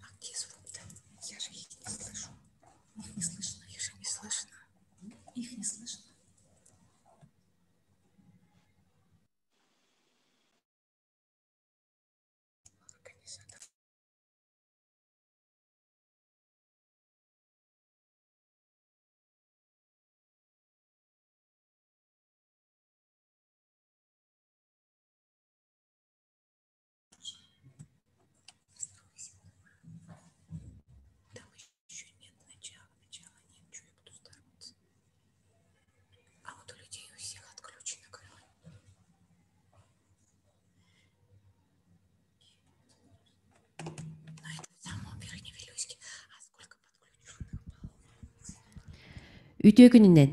А где звук-то? Я же их не слышу. Их не слышно. Их же не слышно. Их не слышно. Организатор. Там еще нет начала, начала нет, что я буду здороваться. А вот у людей у всех отключено, короче. Но это в самом верхнем Вилюйске. А сколько подключенных было? Үтүө күнүнэн!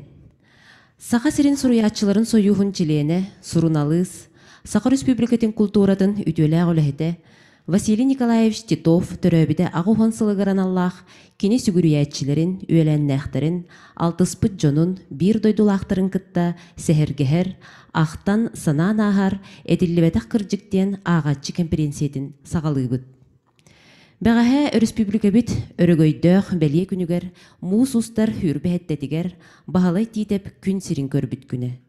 Саха сирин суруйааччыларын сойууһун чилиэнэ, суруналыыс, Саха Өрөспүүбүлүкэтин култууратын үтүөлээх үлэһитэ Василий Николаевич Титов төрөөбүтэ 80 сылыгар аналлаах кини сүгүрүйээччилэрин, үөлээннээхтэрин, алтыспыт дьонун, биир дойдулаахтарын кытта сэһэргэһэр, ахтан, санаан ааһар Этиллибэтэх кырдьык диэн ааҕааччы кэмпириэнсийэтин саҕалыыбыт. Бэҕэһээ өрөспүүбүлүкэбит өрөгөйдөөх бэлиэ күнүгэр муус устар сүүрбэ сэттэтигэр Баһылай Тиитэп күн сирин көрбүт күнэ.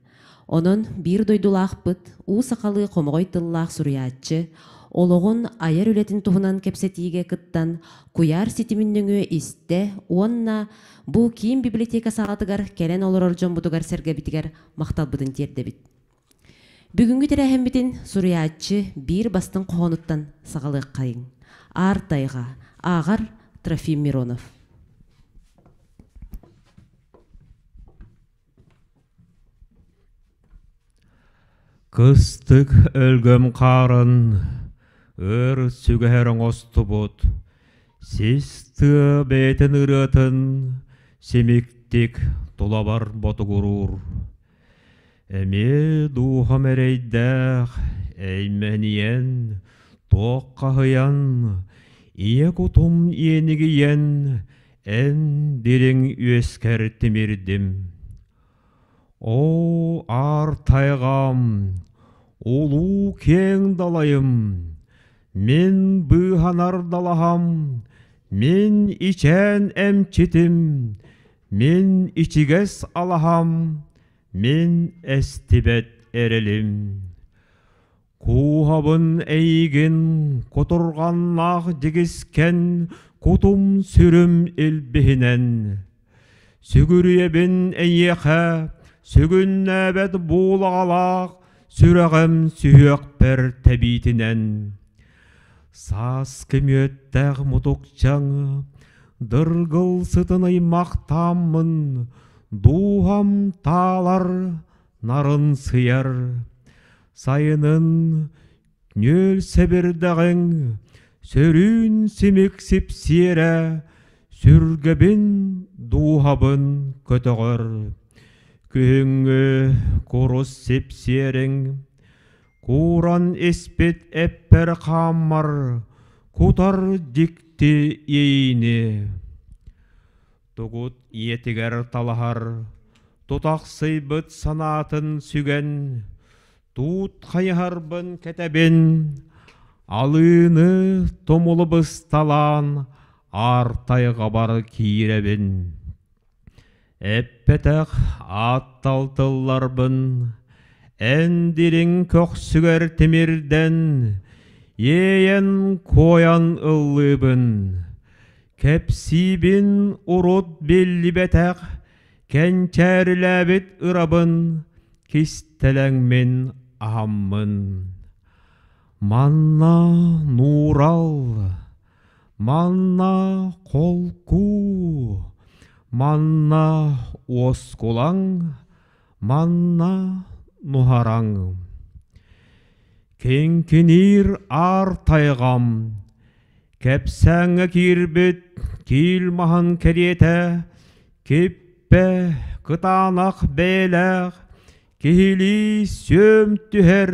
Онон биир дойдулаахпыт, уу сахалыы хомоҕой тыллаах суруйааччы, олоҕун айар үлэтин туһунан кэпсэтиигэ кыттан куйаар ситимин нөҥүө истэ уонна бу киин библиотека саҕатыгар кэлэн олорор дьоммутугар-сэргэбитигэр махталбытын тиэрдэбит. Бүгүҥҥү тэрээһиммитин суруйааччы биир бастыҥ хоһоонуттан саҕалыаххайыҥ. Аар тайҕа, ааҕар Трофим Миронов. Кыстык өлгөм хаарын өр сүгэһэр оҥостубут, сис тыа бэйэтин ырыатын симиктик тулабар ботугуруур. Эмиэ дууһам эрэйдээх эймэнийэн, туоххаһыйан, ийэ кутум иэнигийэн, эн дириҥ үөскэр тимирдим. Оо, аар тайҕам, улуу киэҥ далайым, мин быыһанар далаһам, мин ичээн эмчитим, мин ичигэс алаһам, мин эстибэт эрэлим. Кууһабын эйигин кутурҕаннаах дьигискэн кутум-сүрүм илбиһинэн. Сүгүрүйэбин эйиэхэ сүгүннээбэт буулаҕалаах сүрэҕим сүһүөхпэр тэбиитинэн. Сааскы мүөттээх мутукчаҥ дыргыл сытын ыймахтааммын дууһам таалар нарын сыйар сайынын нүөл сэбирдэҕиҥ сөрүүн симик сипсиэрэ сүргэбин дууһабын көтөҕөр күһүҥҥү курус сипсиэриҥ кууран испит эппэр хааммар кутар дьикти иэйиини Тугут ийэтигэр талаһар, тутахсыйбыт санаатын сүгэн, туут хайыһарбын кэтэбин, алыыны тумулу бысталаан аар тайҕабар киирэбин. Эппэтэх ааттал тылларбын эн дириҥ көхсүгэр тимирдэн, иэйэн-куойан ыллыыбын. Кэпсиибин урут биллибэтэх, кэнчээрилээбит ырабын, кистэлэҥмин аһаммын. Манна нуурал, манна холку, манна уоскулаҥ, манна нуһараҥ. Киҥкиниир аар тайҕам, Кэпсээҥҥэ киирбит киил маһын кэриэтэ киппэ кытаанах бэйэлээх киһилии сүөм түһэр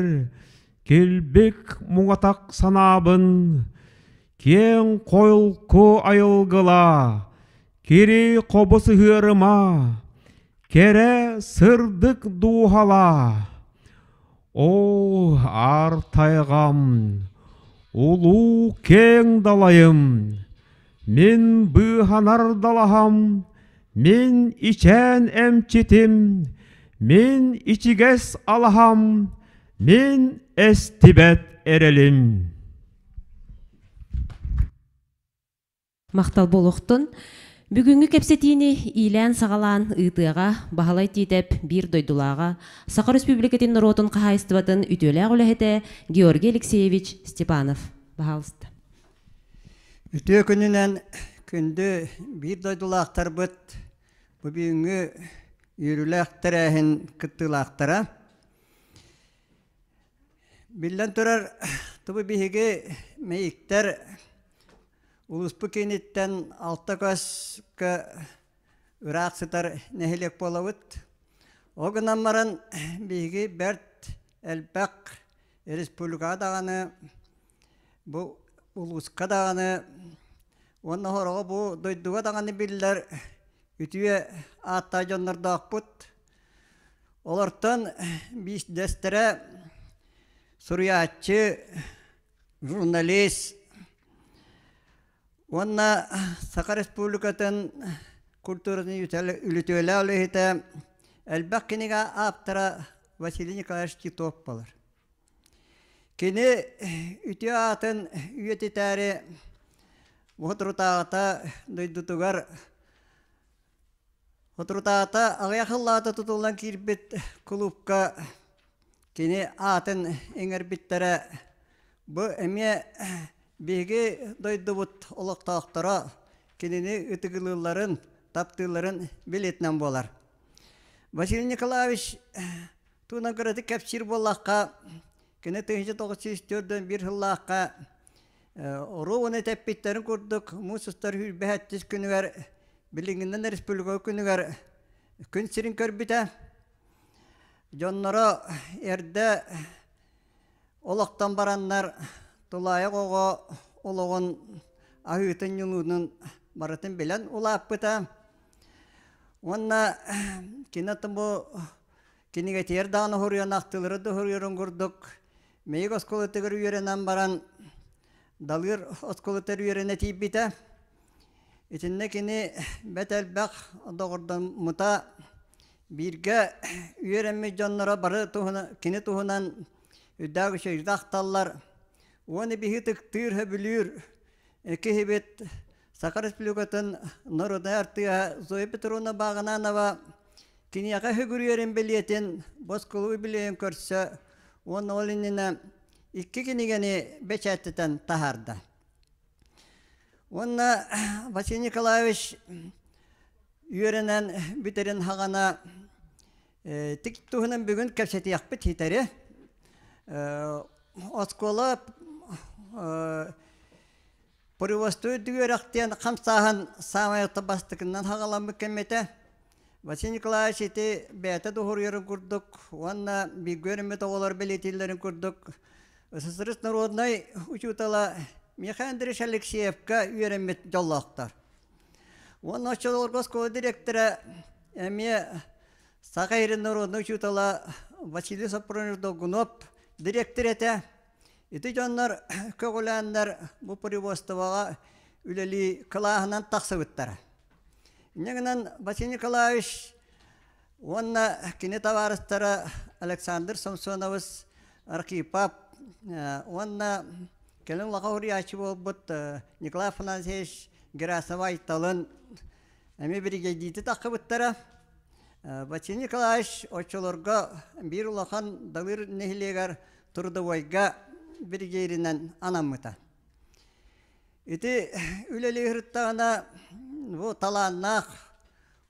килбик муҥатах санаабын киэҥ холку айылгылаа кири хобу сыһыарыма кэрэ сырдык дууһалаа Оо, аар тайҕам, улуу киэҥ далайым, мин быыһанар далаһам, мин ичээн эмчитим, мин ичигэс алаһам, мин эстибэт эрэлим. Махтал буолуохтун. Бүгүҥҥү кэпсэтиини иилээн-саҕалаан ыытыаҕа Баһылай Тиитэп биир дойдулааҕа, Саха Өрөспүүбүлүкэтин норуотун хаһаайыстыбатын үтүөлээх үлэһитэ Георгий Алексеевич Степанов. Баһаалыста. Үтүө күнүнэн күндү биир дойдулаахтарбыт бу бүгүҥҥү үөрүүлээх тэрээһин кыттыылаахтара. Биллэн турар, тубу биһиги мэйиктэр Улууспут кииниттэн алта көскө ыраах сытар нэһилиэк буолабыт. Ол гынан баран биһиги бэрт элбэх республикаҕа даҕаны, бу улууска даҕаны уонна сороҕо бу дойдуга даҕаны биллэр үтүө ааттаах дьоннордоохпут. Олортон биирдэстэрэ суруйааччы журналист уонна Саха Республикатын культуратын үлүтүөлээх үлэһитэ, элбэх кинигэ ааптара. Василий Николаевич Титов буолар. Кини үтүө аатын үйэтитээри соторутааҕыта дойдутугар соторутааҕыта аҕыйах сыллааҕыта тутуллан киирбит кулуупка кини аатын иҥэрбиттэрэ. Бу эмиэ биһиги дойдубут олохтоохторо кинини ытыгылыылларын, таптыылларын билиэтинэн буолар. Василий Николаевич туһунан кыратык кэпсиир буоллахха, кини 1941 сыллаахха оруобуна тэппиттэрин курдук муус устар сүүрбэ күнүгэр билиҥҥинэн республика күнүгэр күн сирин көрбүтэ. Дьонноро эрдэ олохтон бараннар тулаайах оҕо олоҕун аһыытын-ньулуунун барытын билэн улааппыта. Уонна кини бу кинигэтигэр даҕаны суруйан ахтыылары да суруйарын курдук Мэйик оскуолатыгар үөрэнэн баран Далыыр оскуолатыгар үөрэнэ тиийбитэ. Итиннэ кини бэрт элбэх доҕордоммута, бииргэ үөрэммит дьонноро бары туһунан, кини туһунан үрдээх үчүгэйдик ахталлар. Уонна биһи ытыктыыр, сөбүлүүр киһибит Саха Республикатын народнай артыыһа Зоя Петровна Багананова киниэхэ сүгүрүйэрин бэлиэтин Боскулуу билиэн көрсө уонна ол иннинэ икки кинигэни бэчээттэтэн таһаарда. Уонна Василий Николаевич үөрэнэн бүтэрин хаҕана тик туһунан бүгүн кэпсэтиэхпит хитэри. Оскуола Привозтуу үөрэх диэн хамсааһын саамай бастакынан хаҕаламмыт кэммитэ. Василий Николаевич ити бэйэтэ да уһуруйарын курдук уонна бииргэ үөрэммит оҕолор бэлиэтииллэрин курдук СССР народнай учуутала Михаил Андреевич Алексеевка үөрэммит дьоллоохтор. Уонна оччолорго оскуола директора эмиэ Саха сирин народнай учуутала Василий Сапронович Долгунов директор этэ. Ити дьоннор көҕүлээннэр бу производствоҕа үлэлии кылааһынан тахсыбыттара. Инньэ гынан Василий Николаевич уонна кини табаарыстара Александр Самсонович Архипов уонна кэлин улахан уһуйааччы буолбут Николай Афанасьевич Герасимов Айталын эмиэ биригэдьиити таххыбыттара. Василий Николаевич оччолорго биир улахан Далыр нэһилиэгэр трудовойга биригээдинэн анаммыта. Ити үлэлии сырыттаҕына бу талааннаах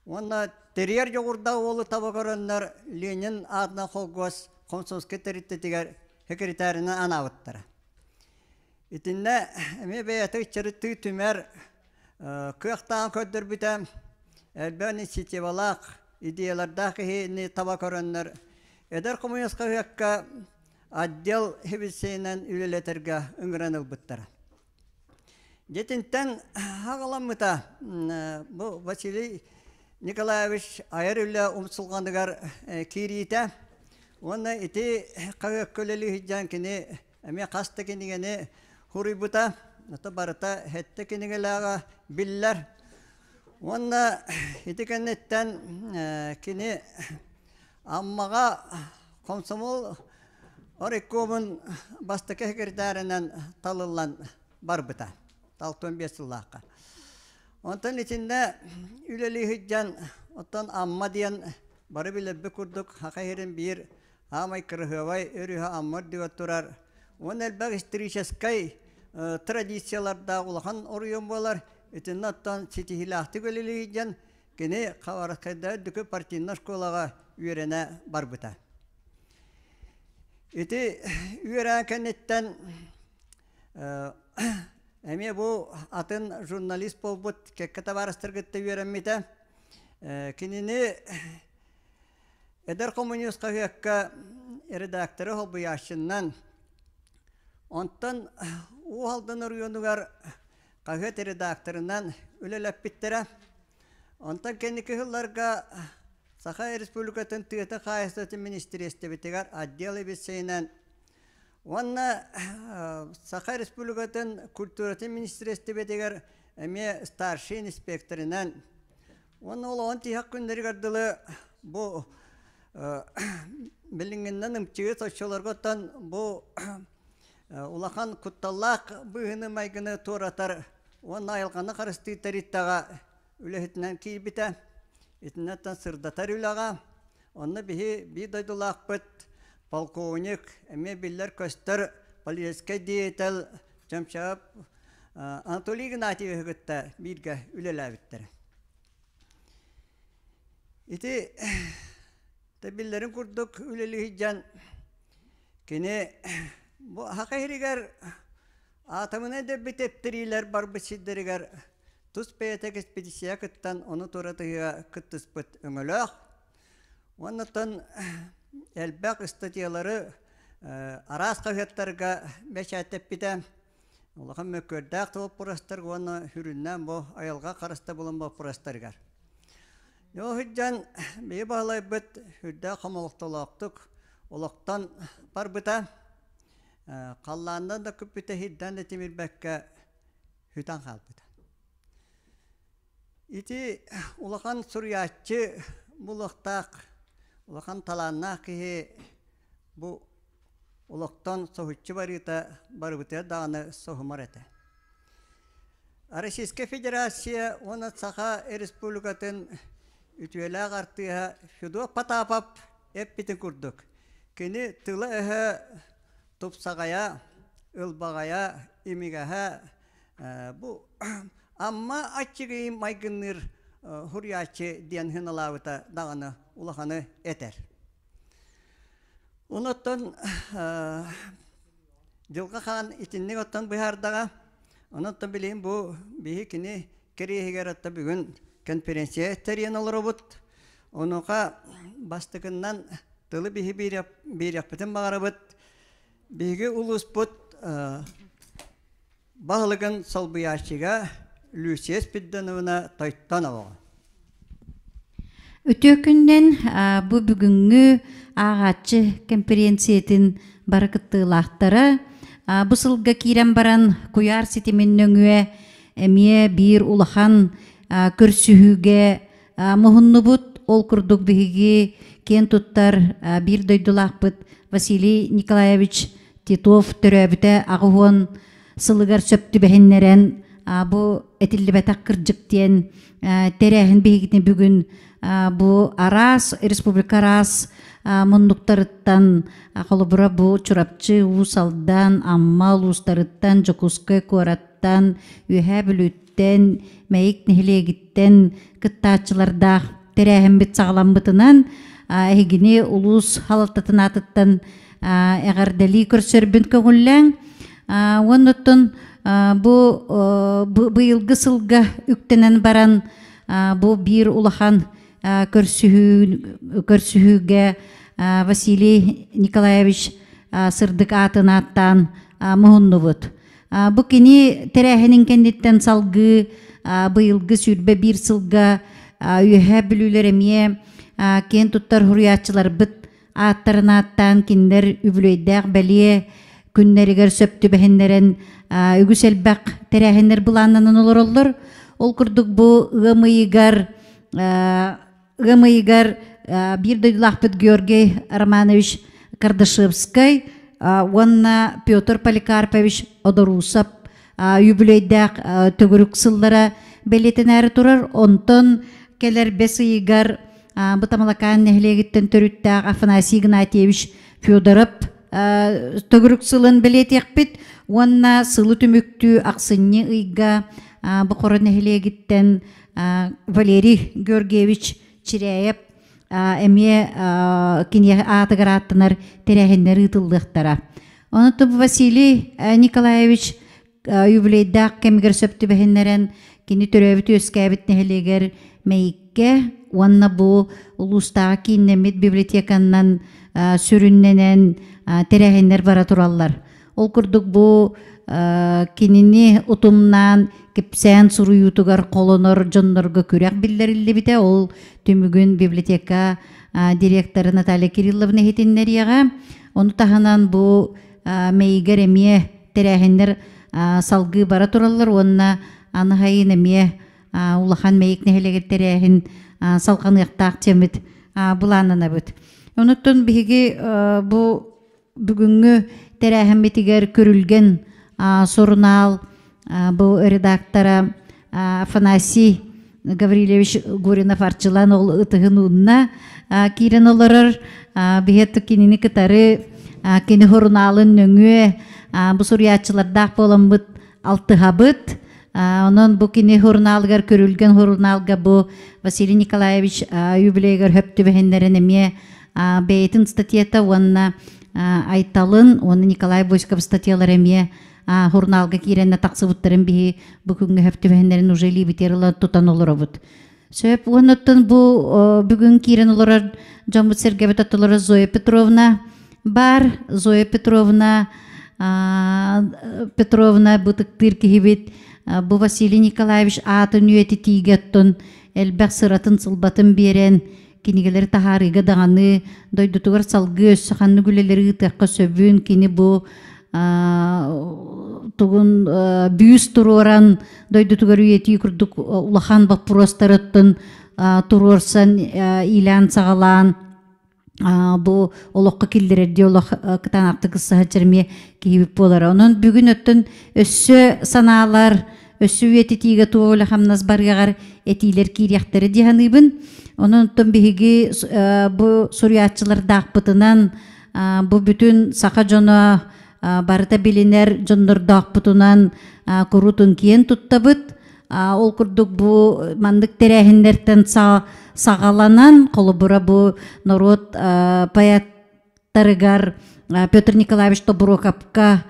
уонна тэрийэр дьоҕурдаах уолу таба көрөннөр Ленин аатынан холкуос комсомольскай тэрилтэтигэр секретарынан анаабыттара. Итиннэ эмиэ бэйэтэ ыччарыттыы түмэр кыахтааҕын көрдөрбүтэ, элбэх инициативалаах, идеялардаах киһини таба көрөннөр Эдэр хомуйас хаһыакка отдел хибисиинэн үлэлэтэргэ ыҥыран ылбыттара. Дьэтинтэн аҕаламмыта бу Василий Николаевич айар үлэ умсулҕаныгар киириитэ уонна ити хаһыакка үлэлии сылдьан кини эмиэ хас да кинигэни суруйбута, ото барыта сэттэ кинигэлээҕэ биллэр. Уонна ити кэнниттэн кини Аммаҕа комсомол райкомун бастакы секретарынан талыллан барбыта. 65 сыллаахха. Онтон итиннэ үлэлии сылдьан, оттон Амма диэн бары билэрбит курдук Саха сирин биир аамай кыраһыабай өрүһэ Амма үрдүгэр турар уонна элбэх историческай традициялардаах улахан оройуон буолар. Итиннэ оттон ситиһиилээхтик үлэлии сылдьан Кини Хабаровскайдааҕы үрдүкү партийнай школаҕа үөрэнэ барбыта. Ити үөрэҕин кэнниттэн эмиэ бу атын журналист буолбут кэккэ табаарыстар кытта үөрэммитэ. Кинини Эдэр коммунист хаһыакка редакторы солбуйааччынан, онтон Уу Алдан оройуонугар хаһыат редакторынан үлэлэппиттэрэ. Онтон кэнники сылларга Саха Республикатын тыата хаһаайыстыбатын министириэстибэтигэр отдел эбиссэйинэн уонна Саха Республикатын культуратын министириэстибэтигэр эмиэ старший инспекторынан уонна олоҕун тиһэх күннэригэр дылы бу Билиҥҥиннэн ымчыгы соччолорготтон бу улахан кутталлаах быһыыны-майгыны туоратар уонна айылҕаны харыстыыр тэрилтэҕэ үлэһитинэн киирбитэ. Итиннэттэн сырдатар үлэҕэ. Онно биһи биир дойдулаахпыт полковник, эмиэ биллэр-көстөр политическай деятель Чамчаап Анатолий Игнатьевиһы кытта бииргэ үлэлээбиттэрэ. Ити биллэрин курдук үлэлии сылдьан кини бу саха сиригэр атомнай дэбби тэптэриилэр барбыт сирдэригэр тус бэйэтэ экспедиция кыттан ону туоратыыга кыттыспыт өҥөлөөх. Уоннаттан элбэх ыстатыйалары араас хаһыаттарга бэчээттэппитэ. Улахан мөккүөрдээх да боппуруостарга уонна сүрүннээн бу айылҕа харыстабылын боппуруостарыгар. Ол сылдьан биһи баһылайбыт сүрдээх хомолтолоохтук олохтон барбыта. Халлаанынан да күппүтэ, сирдэн да тимирбэккэ сүтэн хаалбыта. Ити улахан суруйааччы булуохтаах, улахан талааннаах киһи бу олохтон соһуччу барыыта барыбытыгар даҕаны соһумар этэ. Российскай Федерация уонна Саха Республикатын үтүөлээх артыыһа Федот Потапов эппитин курдук, кини тыла-өһө тупсаҕайа, ылбаҕайа, имигэһэ бу Амма аччыгый майгынныыр суруйааччы диэн сыаналаабыта даҕаны улаханы этэр. Онуттан Дьылҕа Хаан итинник оттон быһаардаҕа. Онон билигин бу биһи кини кэриэһигэр атта бүгүн конференция тэрийэн олоробут. Онуоха бастакыннан тылы биһи биэриэхпитин баҕарабыт. Биһиги улууспут баһылыгын солбуйааччыга Люция Спиридоновна Тойтонова. Үтүө күнүнэн бу бүгүҥҥү ааҕааччы кэмпириэнсийэтин бары кыттыылаахтара бу сылга киирэн баран куйаар ситимин нөҥүө эмиэ биир улахан көрсүһүүгэ муһуннубут. Ол курдук биһиги киэн туттар биир дойдулаахпыт Василий Николаевич Титов төрөөбүтэ 80 сылыгар сөп түбэһиннэрэн бу этиллибэтэх кырдьык диэн тэрээһин биһигини бүгүн бу араас республика араас муннуктарыттан холобура бу Чурапчы, Уус Алдан, Амма улуустарыттан, Дьокуускай куораттан, Үөһээ Бүлүүттэн, Мэйик нэһилиэгиттэн кыттааччылардаах тэрээһиммит саҕаламмытынан эһигини улуус халалтатын аатыттан эҕэрдэлии көрсөрбүн көҥүллээҥ. Уоннуттан бу быйылгы сылга үктэнэн баран бу биир улахан көрсүһүүгэ Василий Николаевич сырдык аатын ааттаан муһуннубут. Бу кини тэрээһинин кэнниттэн салгыы быйылгы 21 сылга Үөһээ Бүлүүлэр эмиэ киэн туттар суруйааччыларбыт ааттарын ааттаан кинилэр үбүлүөйдээх бэлиэ күннэригэр сөп түбэһиннэрэн үгүс элбэх тэрээһиннэр былааннанан олороллор. Ол курдук бу ыам ыйыгар ыам ыйыгар биир дойдулаахпыт Георгий Романович Кардашевскай уонна Петр Поликарпович Одорусов юбилейдээх төгүрүк сыллара бэлиэтэнээри турар. Онтон кэлэр бэс ыйыгар бу Тамалакаан нэһилиэгиттэн төрүттээх Афанасий Игнатьевич Федоров төгүрүк сылын бэлиэтиэхпит уонна сылы түмүктүү ахсынньы ыйга бу Хоро нэһилиэгиттэн Валерий Георгиевич Чиряев эмиэ кини аатыгар ааттанар тэрээһиннэр ыытыллыахтара. Онон Василий Николаевич юбилейдаах кэмигэр сөп түбэһиннэрэн кини төрөөбүт-үөскээбит нэһилиэгэр Мэйиккэ уонна бу улуустааҕы кииннэммит библиотеканнан сүрүннэнэн тэрээһиннэр бара тураллар. Ол курдук бу кинини утумнаан кэпсээн суруйуутугар холонор дьоннорго күрэх биллэриллибитэ. Ол түмүгүн библиотека директора Наталья Кирилловна иһитиннэриэҕэ. Ону таһынан бу Мэйигэр эмиэ тэрээһиннэр салгыы бара тураллар уонна аны сайын эмиэ улахан Мэйик нэһилиэгэр тэрээһин салҕаныахтаах диэммит былааннанабыт. Онуттан биһиги бу бүгүҥҥү тэрээһиммитигэр Күрүлгэн сурунаал бу редактора Афанасий Гаврильевич Гуринов Арчылан ол ытыһын уунна киирэн олорор. Биһиэт кинини кытары кини сурунаалын нөҥүө бу суруйааччылардаах буоламмыт алтыһабыт. Онон бу кини сурунаалыгар Күрүлгэн сурунаалга бу Василий Николаевич юбилейыгар хөп түбэһиннэрин эмиэ бэйэтин статьята уонна Айталын уонна Николай Босиков статьялар эмиэ журналга киирэннэ тахсыбыттарын биһи бу күҥҥэ хөп түбэһиннэрин уже илиибитигэр ылан тутан олоробут. Сөп уоннаттан бу бүгүн киирэн олорор дьоммут сэргэбит оттолоро Зоя Петровна бар. Зоя Петровна Петровна бытыктыыр киһибит бу Василий Николаевич аатын үйэтитиигэ оттон элбэх сыратын сылбатын биэрэн кинигэлэри таһаарыыга даҕаны дойдутугар салгыы өссө ханнык үлэлэри ыытыахха сөбүн кини бу тугун бүүс туруоран дойдутугар үйэтии курдук улахан боппуруостарыттан туруорсан иилээн саҕалаан бу олоххо киллэрэрдии олох кытаанахтык ылсаһа эмиэ киһибит буолара. Онон бүгүн өттөн өссө санаалар, өссө үйэтитиигэ туох үлэ хамнас барыаҕар этиилэр киириэхтэрэ дии саныыбын. Онон оттон биһиги бу суруйааччылардаахпытынан бу бүтүн саха дьоно барыта билинэр дьоннордоохпутунан куруутун киэн туттабыт. Ол курдук бу маннык тэрээһиннэртэн саҕаланан, холобура бу норуот поэттарыгар Петр Николаевич Тобуруокапка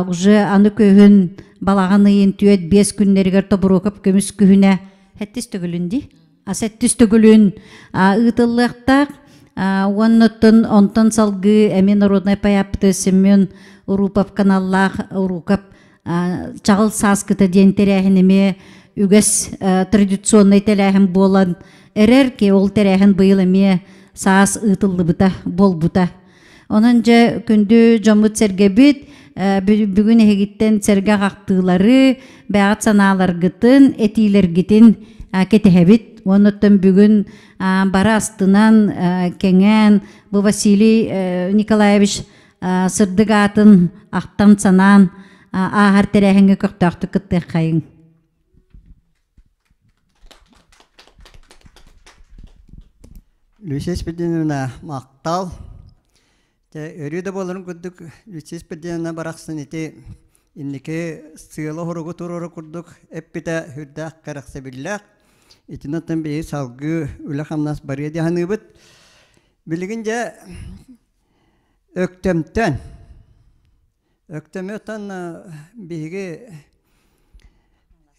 уже аны көһүн балаҕан ыйын түөт биэс күннэригэр Тобуруокап көмүс күһүнэ сэттис төгүлүн дии сэттис төгүлүн ыытыллыахтаах уоннуттан онтон салгыы эмиэ народнай поэппыт Семен Урупов каналлаах Урукап чаҕыл сааскыта диэн тэрээһин эмиэ үгэс традиционнай тэрээһин буолан эрэр ки ол тэрээһин быйыл эмиэ саас ыытыллыбыта буолбута. Онон дьэ күндү дьоммут сэргэбит бүгүн эһигиттэн сэргэх ахтыылары, бэҕэт санааларгытын, этиилэргитин кэтэһэбит. Оннуттан бүгүн бары астынан, кэҥээн бу Василий Николаевич сырдык аатын ахтан санаан ааһар тэрээһиҥҥэ көхтөөхтүк кыттыаххайыҥ. Люция Спиридоновна махтал. Те өрүү да буоларын курдук Люция Спиридоновна барахсан ити инники сыала хоругу туруору курдук эппитэ сүрдээх кэрэхсэбиллээх. Итинэн биһи салгыы үлэ-хамнас барыа дии саныыбыт. Билигин дьэ Өктөмтөн. Өктөмүттэн биһиги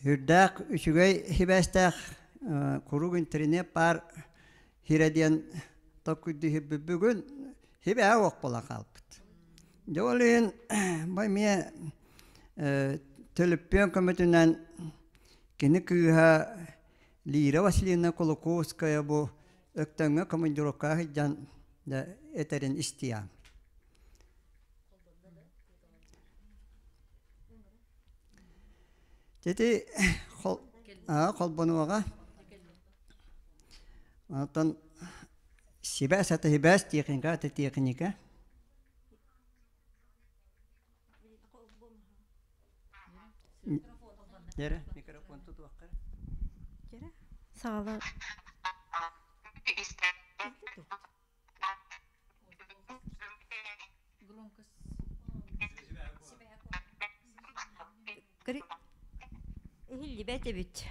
үрдээх үчүгэй сибээстээх куруук интэриниэт баар сирэ диэн толкуйдуу иһиппит бүгүн сибээһэ суох буолан хаалбыт. Дьэ ол иһин бу эмиэ төлөппүөн көмөтүнэн кини кыыһа Лира Васильевна Кулаковская бу Өктөҥҥө командировкаҕа сылдьан да этэрин истиэм. Ити холбонуоҕа. Онтон сибээс ата сибээс техника ата техника. Дьэрэ, микрофон тутуохха. Дьэрэ, саҕала. Иһиллибэт эбит.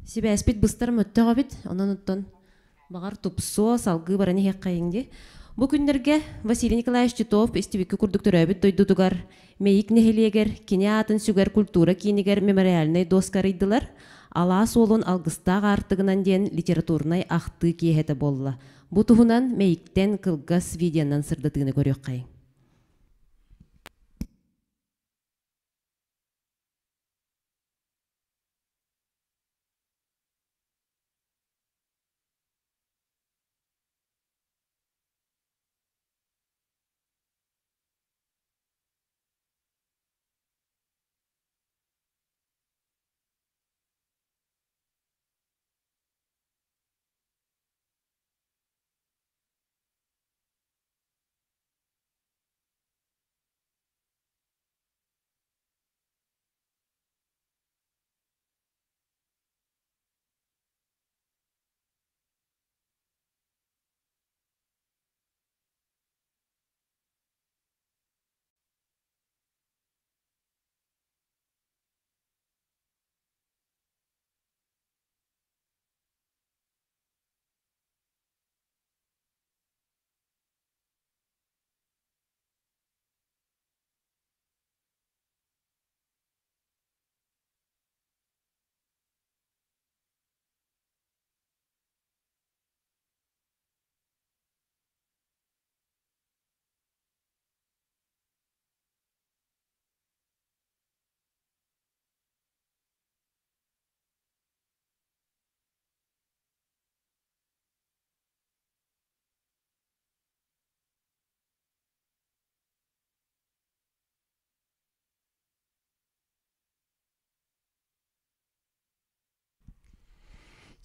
Сибээспит быстар мөттөх эбит, онон оттон баҕар тупсуо, салгыы баран иһиэххэйиҥ дии. Бу күннэргэ Василий Николаевич Титов истибиккэ курдук төрөөбүт дойдутугар Мэйик нэһилиэгэр кини аатын сүгэр культура киинигэр мемориальнай доска арыйдылар. Алаас уолун алгыстаах аартыгынан диэн литературнай ахтыы киэһэтэ буолла. Бу туһунан Мэйиктэн кылгас видеонан сырдатыыны көрүөххэйиҥ.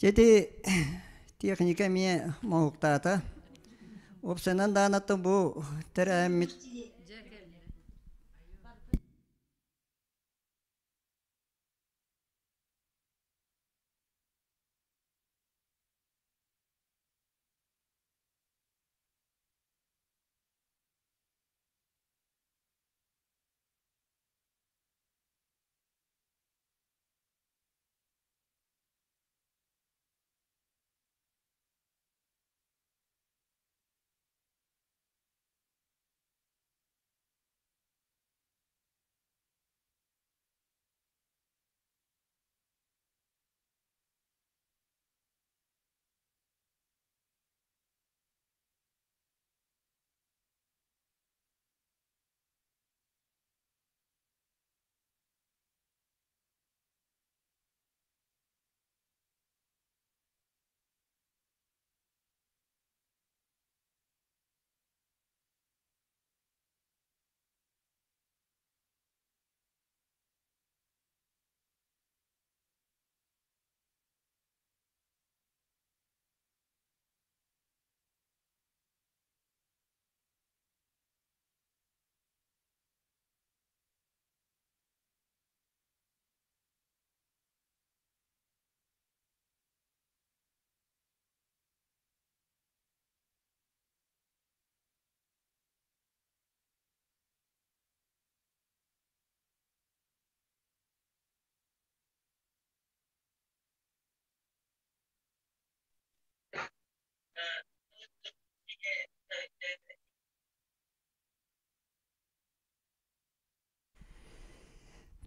Ити техника эмиэ моһуктаата. Уопсайынан даҕаны бу тэрээһиммит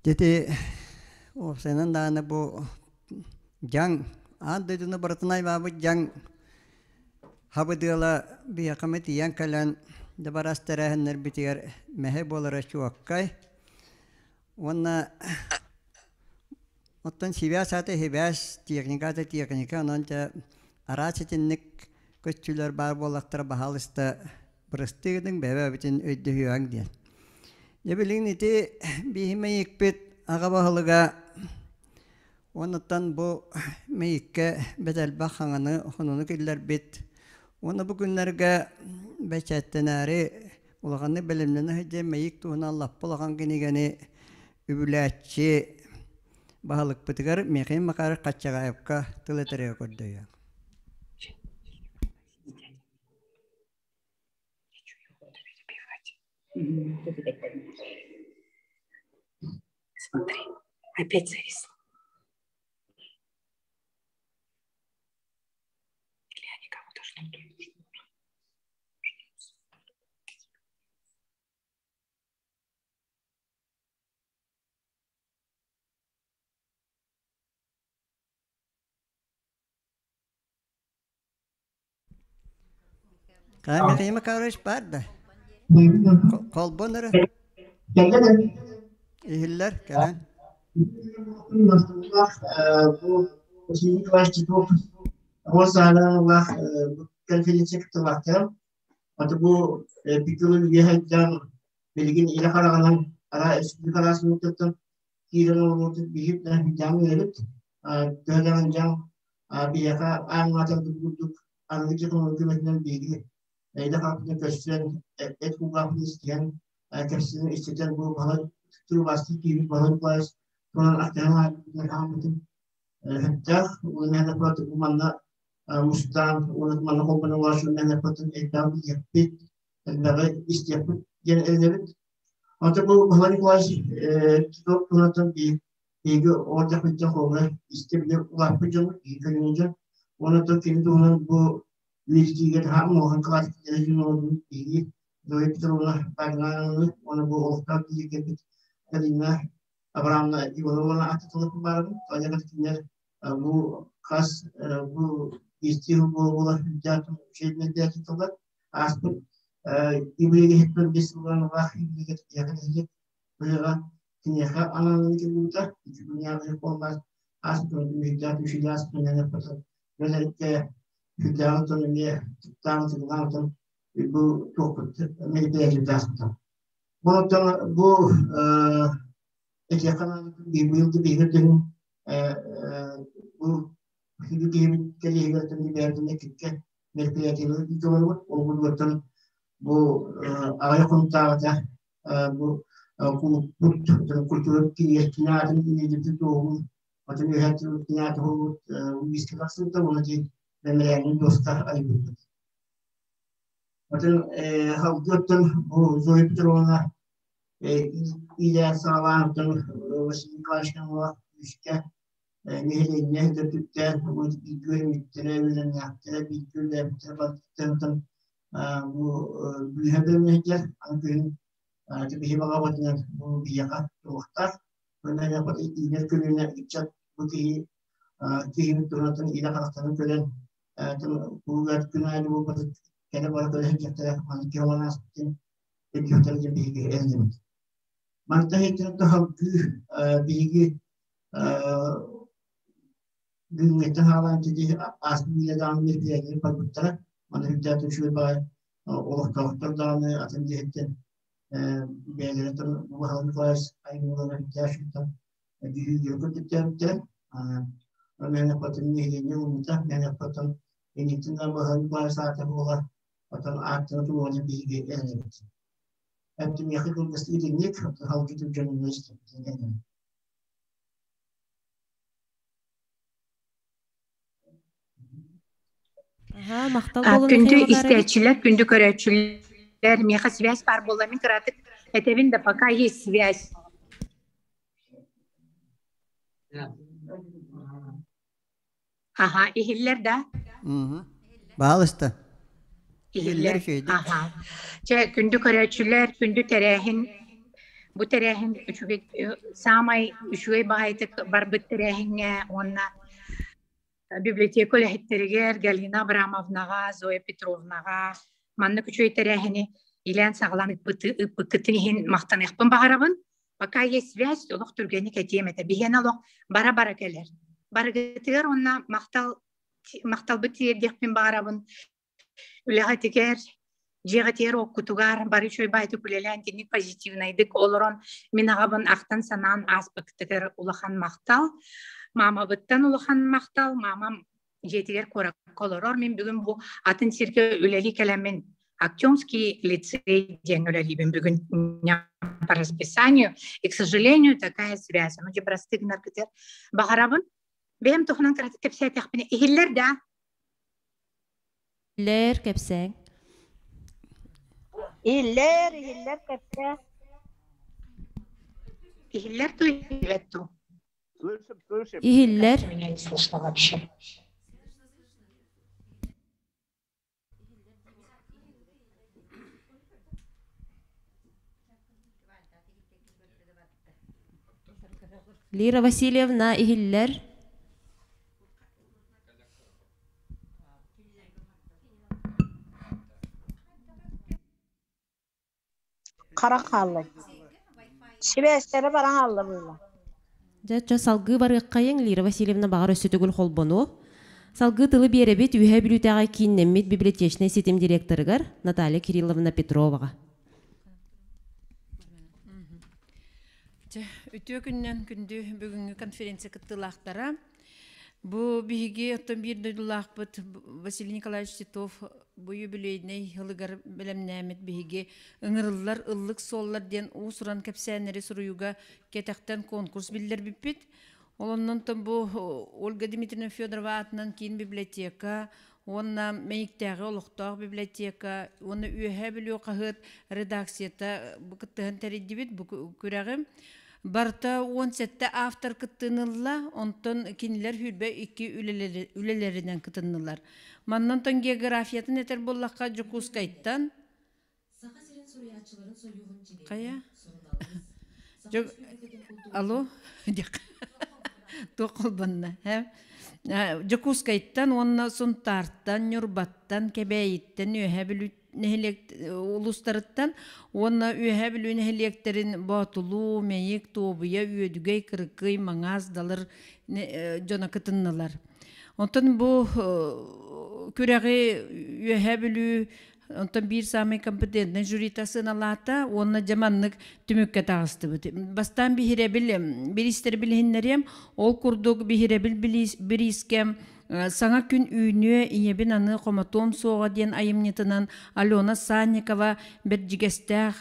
Ити уопсайынан даҕаны бу дьаҥ аан дойдуну барытын аймаабыт дьаҥ хабыдыала биһиэхэ тиийэн кэлэн дыбарас тэрээһиннэрбитигэр мэһэй буолара чуоккай. Уонна оттон сибээс аата сибээс, техника аата техника, онон дьэ араас итинник көччүлэр баар буоллахтара баһаалыста бырастыы гыныҥ, бэйэ-бэйэбитин өйдөһүөҕүҥ диэн. Дьэ билигин ити биһи мэйикпит аҕа баһылыга уоннаттан бу мэйиккэ бэт элбэх хаҥаны хонуну киллэрбит уонна бу күннэргэ бэчээттэнээри улаханнык бэлэмнэнэ сылдьан мэйик туһунан лаппа улахан кинигэни үбүлээччи баһылыкпытыгар Михаил Макаров Хаччагаевка тыл этэргэ көрдөйө. Смотри, опять зависло. Или они кому-то что-то жмут. Михаил Макарович баар да? Холбон эрэ. Иһиллэр кэлэн. Конференция кыттыылаахтара. Аты бу Пикулун үөһэйдээн билигин илэ хараҕынан ара республика араас муннуктартан киирэн олорбут биһип дьаҥ үөрэбит. Төһөлөөн дьаҥ биһиэхэ аан маатарбыт курдук аныгы технология көмөтүнэн биһиги илэ хараҕынан көрсөн эт кулгаахпытын истиһэн кэпсэтэн истэтэн бу баһылай турубаастыы киирбит баһылай Николаевич туһунан ахтыһан ааммытын сөптөөх уонна бу манна мустаан уонна манна холбонон олорор элбэҕи билиэхпит, элбэҕи истиэхпит диэн эрэнэбит. Онтон бу Баһылай Николаевич тутуох туһунан биһиги оҕо дьахтар холбоно истэ билэ улааппыт дьоммут, биһиги көлүөнэ дьон. Уонна кини туһунан бу үөрэтиигэ таһаам улахан кылаас биһиги Зоя Петровна Багнановны уонна бу олохтоох киһи кэлбит Галина Абрамовна Ивановна ааттатыллыбыт баарбын. Тоҕо кинилэр бу хас бу истиил буола сылдьаатын ааспыт ибилиги бес сыллаах ибилиги быһыга киниэхэ аналын кэлбитэ икки буолбат ааспыт үһүдээх үлэлэргэ үһүдээҕин тон эмиэ туттаан тыллаан бу туохпут мероприятие бу бу этиэхэ быйыл биһиги бу Сүдү киһибит кэлиһигэр бэйэтинэ кикке мероприятиелары ыытыллыбыт. Ол курдуктан бу аҕыйах хонуктааҕыта бу кулуппут культура кириэстин аатын иннибитин туоһун отун үөһээттин ааты буолбут биискэ тахсыбыта уонна дии мемориальный доска айбыппыт. Отун халгыаттан бу Зоя Петровна иилээн саҕалаан оттон Василий Николаевич күүскэ нэһилиэнньэ төрдүттээн бииргэ үөрэммиттэрэ, үөрэннээхтэрэ, бииргэ үлэлээбиттэрэ барытыттан бу бүүһэ бэлэмнэһдэр аны күһүн биһи баҕабытынан бу биһиэхэ туруохтаах. Уонна иинэр көлүөнэ ыччат бу киһи киһибит туһунан илэ харахтарын көрөн кулугар күн аайы буолбатыт кэлэ бара көрө сылдьахтара маны киһи олорон ааспытын өйдүөхтэрэ диэн биһиги эрэнэбит. Манта иһиттэн туһалгыы биһиги бүгүҥҥэттэн хаалаан тиди ааспыт үйэ даҕаны мероприятиелар барбыттара. Маны үрдээх үчүгэй баҕай олохтоохтор даҕаны атын диэһиттэн бэйэлэрэ Михаил Николаевич айымньыларын үрдээх шуттан дьүһүйгүө көрдүктээбиттэрэ. Мээнэ хотун нэһилиэнньэ ылыммыта, мээнэ хотун инниттэн да Михаил Николаевич аата буола, отон ааттана туруона биһиги эрэнэбит. Эптимиэхэ кылгастык итинник, халгытып дьонугар истэбит. Аха, махтал буолун Күндү Михаил Макарович. истээччилэр, күндү көрөөччүлэр, миэхэ связь баар буолла, мин кыратык этэбин да, пока есть связь. Аха, иһиллэр да? Баалыста. Иһиллэр. Аха. Чэ, күндү көрөөччүлэр, күндү тэрээһин бу тэрээһин үчүгэй саамай үчүгэй баҕайытык барбыт тэрээһиҥҥэ уонна библиотека үлэһиттэригэр Галина Абрамовнаҕа, Зоя Петровнаҕа маннык үчүгэй тэрээһини илээн саҕалаан ыыппыккытын иһин махтаныахпын баҕарабын. Пока есть связь, олох түргэнник этиэм этэ. Биһиэнэ олох бара-бара кэлэр. Барыгытыгар уонна махтал махталбыт тиэрдиэхпин баҕарабын. Үлэҕитигэр, дьиэҕитигэр оккутугар бары үчүгэй баайтык үлэлээн итинник позитивнайдык олорон мин аҕабын ахтан санаан ааспыккытыгар улахан махтал. Маамабыттан улахан махтал. Маамам дьиэтигэр куоракка олорор. Мин бүгүн бу атын сиргэ үлэлии кэлэммин Актемский лицей диэн үлэлиибин бүгүн по расписанию. И, к сожалению, такая связь. Ну, просты гынаргытыр. Баҕарабын. Бэйэм туһунан кыратык кэпсээтэхпинэ иһиллэр да? Иллэр кэпсээҥ. Иһиллэр, иһиллэр кэпсээ. Иһиллэр ту иһиллэр ту. Слышим, слышим. Иһиллэр. Меня не слышно вообще. Лира Васильевна иһиллэр. Хара хаалла. Сибээстэрэ баран хаалла буолла. Дьэ, чо салгыы барыаххайыҥ, Лира Васильевна баҕар өссө төгүл холбонуо. Салгыы тылы биэрэбит Үөһээ Бүлүүтээҕи кииннэммит библиотечнай ситим директорыгар Наталья Кирилловна Петроваҕа. Чэ, үтүө күннэн күндү бүгүҥҥү конференция кыттыылаахтара. Бу биһиги оттон биир дойдулаахпыт Василий Николаевич Титов бу юбилейнай ылыгар бэлэмнээммит биһиги ыҥырыллар ыллык суоллар диэн уус-уран кэпсээннэри суруйууга кэтэхтэн конкурс биллэрбиппит. Ол оннон бу Ольга Дмитриевна Федорова аатынан киин библиотека уонна Мэйиктээҕи олохтоох библиотека уонна Үөһээ Бүлүү хаһыат редакцията бу кыттыһан тэрийдибит бу күрэҕи. Барыта 17 автор кыттыыны ылла, онтон кинилэр сүүрбэ икки үлэлэринэн кытыннылар. Манна онтон географиятын этэр буоллахха Дьокуускайтан Саха сирин суруйааччыларын союһун чилиэнэ, Хайа? суруналыыс, Саха Дьок Республикатын Алло? култууратын Туох холбонно, э? Дьокуускайтан уонна Сунтаартан, Ньурбаттан, Кэбээйиттэн, Үөһээ Бүлүү нэһилиэк улуустарыттан уонна Үөһээ Бүлүү нэһилиэктэрин Боотулуу, Мэйик, Туобуйа, Үөдүгэй, Кырыкый, Маҥаас, Далыр дьоно кытыннылар. Онтон бу күрэҕи Үөһээ Бүлүү Онтон биир саамай компетентный жюрита сыаналаата уонна дьэ маннык түмүккэ таҕыстыбыт. Бастаан биһирэбил бириистэр билиһиннэриэм. Ол курдук биһирэбил бириискэ Саҥа күн үүнүө, ийэбин аны хомотуом суоҕа диэн айымньытынан Алена Санникова Бэрдьигэстээх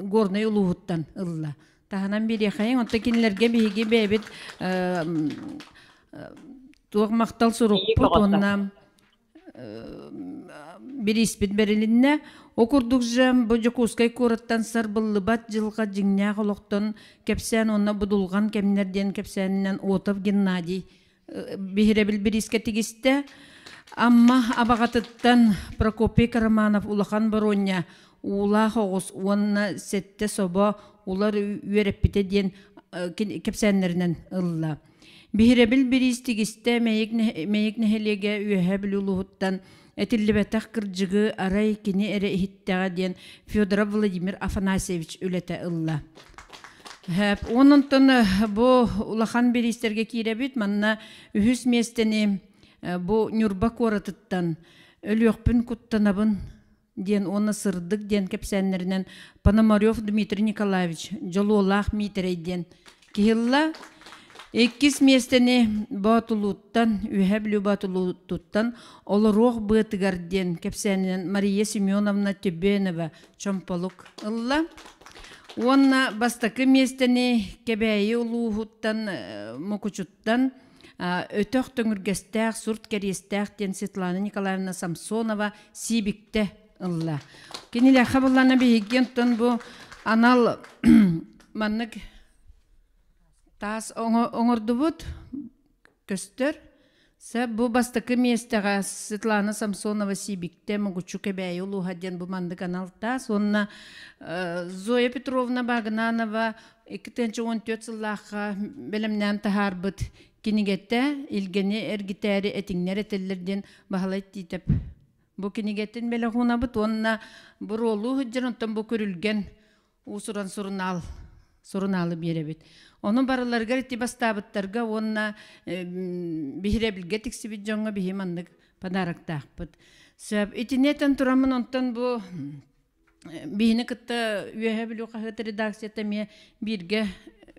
Горнай улууһуттан ылла. Таһынан биэриэхэйиҥ, оттон кинилэргэ биһиги бэйэбит туох махтал сурукпут уонна бирииспит бэрилиннэ. О курдук же бу Дьокуускай куораттан сарбыллыбат дьылҕа дьиҥнээх олохтон кэпсээн уонна будулҕан кэмнэр диэн кэпсээнинэн Отов Геннадий биһирэбил бириискэ тигистэ. Амма абаҕатыттан Прокопий Караманов улахан боруонньа уулаах оҕус уонна сэттэ собо улар үөрэппитэ диэн кэпсээннэринэн ылла. Биһирэбил бириис тигистэ Мэйик нэһилиэгэ Үөһээ Бүлүү улууһуттан этиллибэтэх кырдьыгы арай кини эрэ иһиттэҕэ диэн Федоров Владимир Афанасьевич үлэтэ ылла. Онон бу улахан бириистэргэ киирэбит. Манна үһүс миэстэни бу Ньурба куоратыттан өлүөхпүн куттанабын диэн уонна сырдык диэн кэпсээннэринэн Пономарев Дмитрий Николаевич Дьолуолаах Миитэрэй диэн киһилла. Иккис миэстэни Боотулууттан, Үөһээ Бүлүү Боотулуутуттан Олоруох быатыгар диэн кэпсээнинэн Мария Семеновна Тебенова Чомполук ылла. Уонна бастакы миэстэни Кэбээйи улууһуттан Мукучуттан Өтөх төҥүргэстээх, сурт кэриэстээх диэн Светлана Николаевна Самсонова сиибиктэ ылла. Кинилэрхэ буллана биһиги онтон бу анал маннык таас оҥордубут көстөр. Сэ бу бастакы миэстэҕэ Светлана Самсонова сиибиктэ Мугуччу Кэбээйи улууһа диэн бу маннык анал таас уонна Зоя Петровна Багнанова 2014 сыллаахха бэлэмнээн таһаарбыт кинигэтэ Илгэни эргитээри этиҥнэр этэллэр диэн Баһылай Тиитэп бу кинигэтин бэлэх уунабыт уонна буруолуу сылдьар онтон бу күрүлгэн уус-уран сурунаал сурунаалы биэрэбит. Ону барыларыгар ити бастаабыттарга уонна биһирэбилгэ тиксибит дьоҥҥо биһи маннык подароктаахпыт. Сөп. Итини этэн тураммын онтон бу биһини кытта Үөһээ Бүлүү хаһыат редакцията эмиэ бииргэ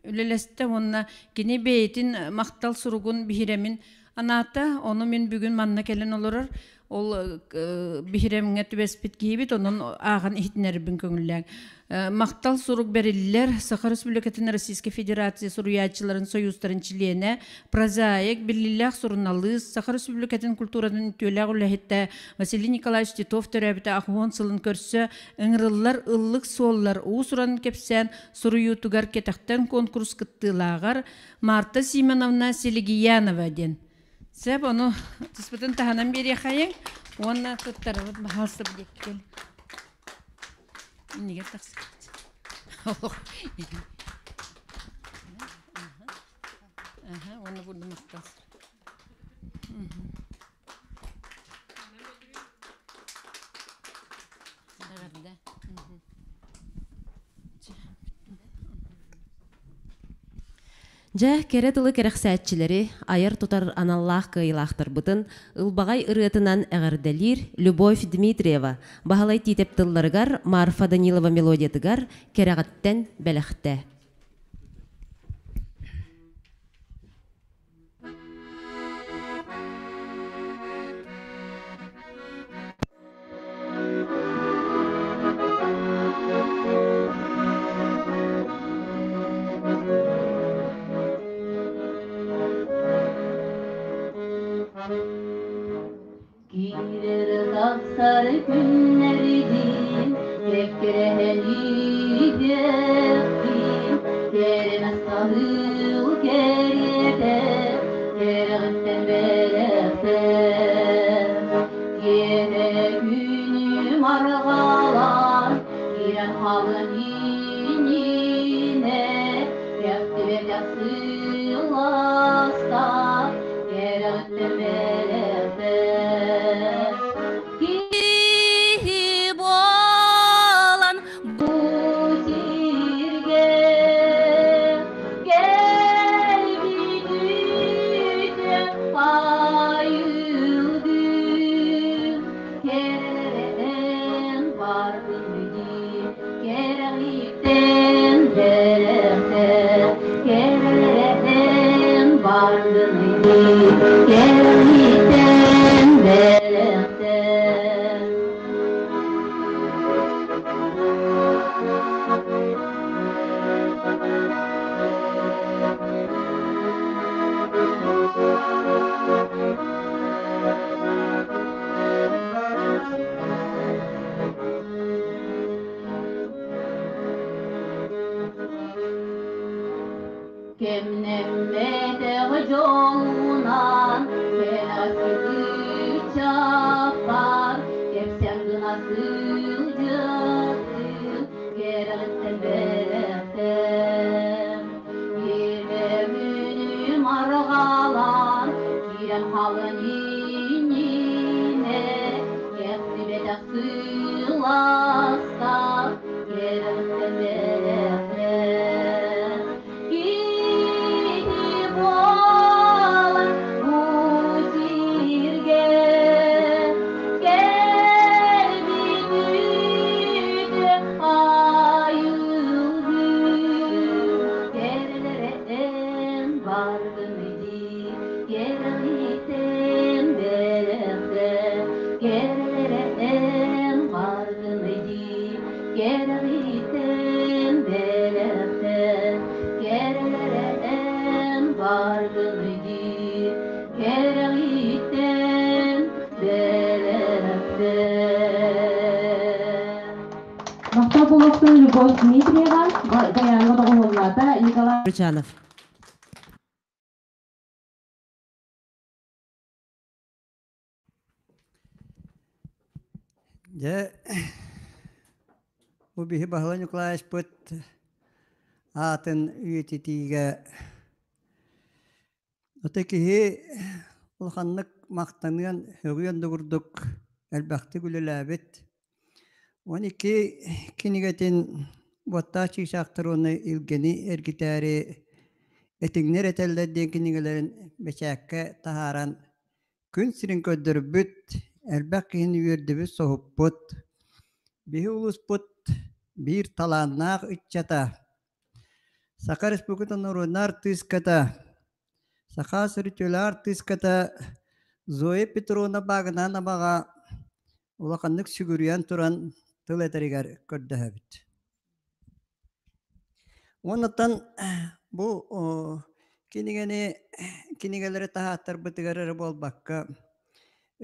үлэлэстэ уонна кини бэйэтин махтал суругун биһирэмин анаата. Ону мин бүгүн манна кэлэн олорор ол биһирэмҥэ түбэспит киһибит, онон ааҕан иһитинэрбин көҥүллээҥ. Махтал сурук бэриллэр Саха Республикатын Российской Федерация суруйааччыларын союзтарын чилиэнэ, прозаик, биллиилээх суруналыыс, Саха Республикатын культуратын үтүөлээх үлэһитэ Василий Николаевич Титов төрөөбүтэ 80 сылын көрсө ыҥырыллар ыллык суоллар уус-уран кэпсээн суруйуутугар кэтэхтэн конкурс кыттыылааҕар Марта Симоновна Селигиянова диэн. Сөп, ону туспутун таһынан биэриэхэйиҥ уонна туттарабыт баһаалыста диэккин. Иннигэр тахсыбыт. Аха, уонна бурдум махтал. Эҕэрдэ. Дьэ, кэрэ тылы кэрэхсээччилэри, айар-тутар аналлаах кыайыылаахтарбытын ылбаҕай ырыатынан эҕэрдэлиир Любовь Дмитриева, Баһылай Тиитэп тылларыгар, Марфа Данилова мелодиятыгар «Кэрэҕиттэн бэлэхтэ». Киирэр тахсар күннэрдиин кэккэрэһэлиигэхтиин кэрэмэс хаһыыл кэриэтэ кэрэҕиттэн бэлэхтэ киэһэ күнүм арҕалаан киирэн хаалыан иннинэ кэхтибэтэх сыласта кэрэҕиттэн бэлэхтэ киһи буолан бу сиргэ кэлбит үтүө айылгым кэрэ. Кэмнэммэтэх дьолунан кэнэҕэски ыччаппар кэпсээн гына сылдьыахтын кэрэҕиттэн бэлэхтэн. Кимэмүнүм арҕалаан киирэн хаалын иннинэ кэхтибэтэх сылаастаах кэрэҕиттэн бэлэхтэн. Кини буолан бу сиргэ кэлбит үтүө айылгы кэрэлэрэ эн бардын дии кэрэҕиттэн бэлэхтэн кэрэлэрэ эн бардын дии кэрэҕиттэн бэлэхтэн кэрэлэрэ эн бардын дии кэрэҕиттэн бэлэхтэн. Махтал буолуохтун Любовь Дмитриева, Баяҥҥа доҕуһуоллаата Николай Рычанов. Дьэ, бу биһи Баһылай Ньукулаайыспыт аатын үйэтитиигэ ото киһи улаханнык махтаныан, сөҕүөн да курдук элбэхтик үлэлээбит. 12 кинигэтин уоттаах чыычаахтар уонна илгэни эргитээри этиҥнэр этэллэр диэн кинигэлэрин бэчээккэ таһааран күн сирин көрдөрбүт, элбэх киһини үөрдүбүт, соһуппут. Биһи улууспут биир талааннаах ыччата, Саха Республикатын норуодунай артыыската, Саха сөрүтүөлээх артыыската Зоя Петровна Багынан абаҕа улаханнык сүгүрүйэн туран тыл этэригэр көрдөһөбүт. Уоннаттан бу кинигэни кинигэлэри таһааттарбытыгар эрэ буолбакка,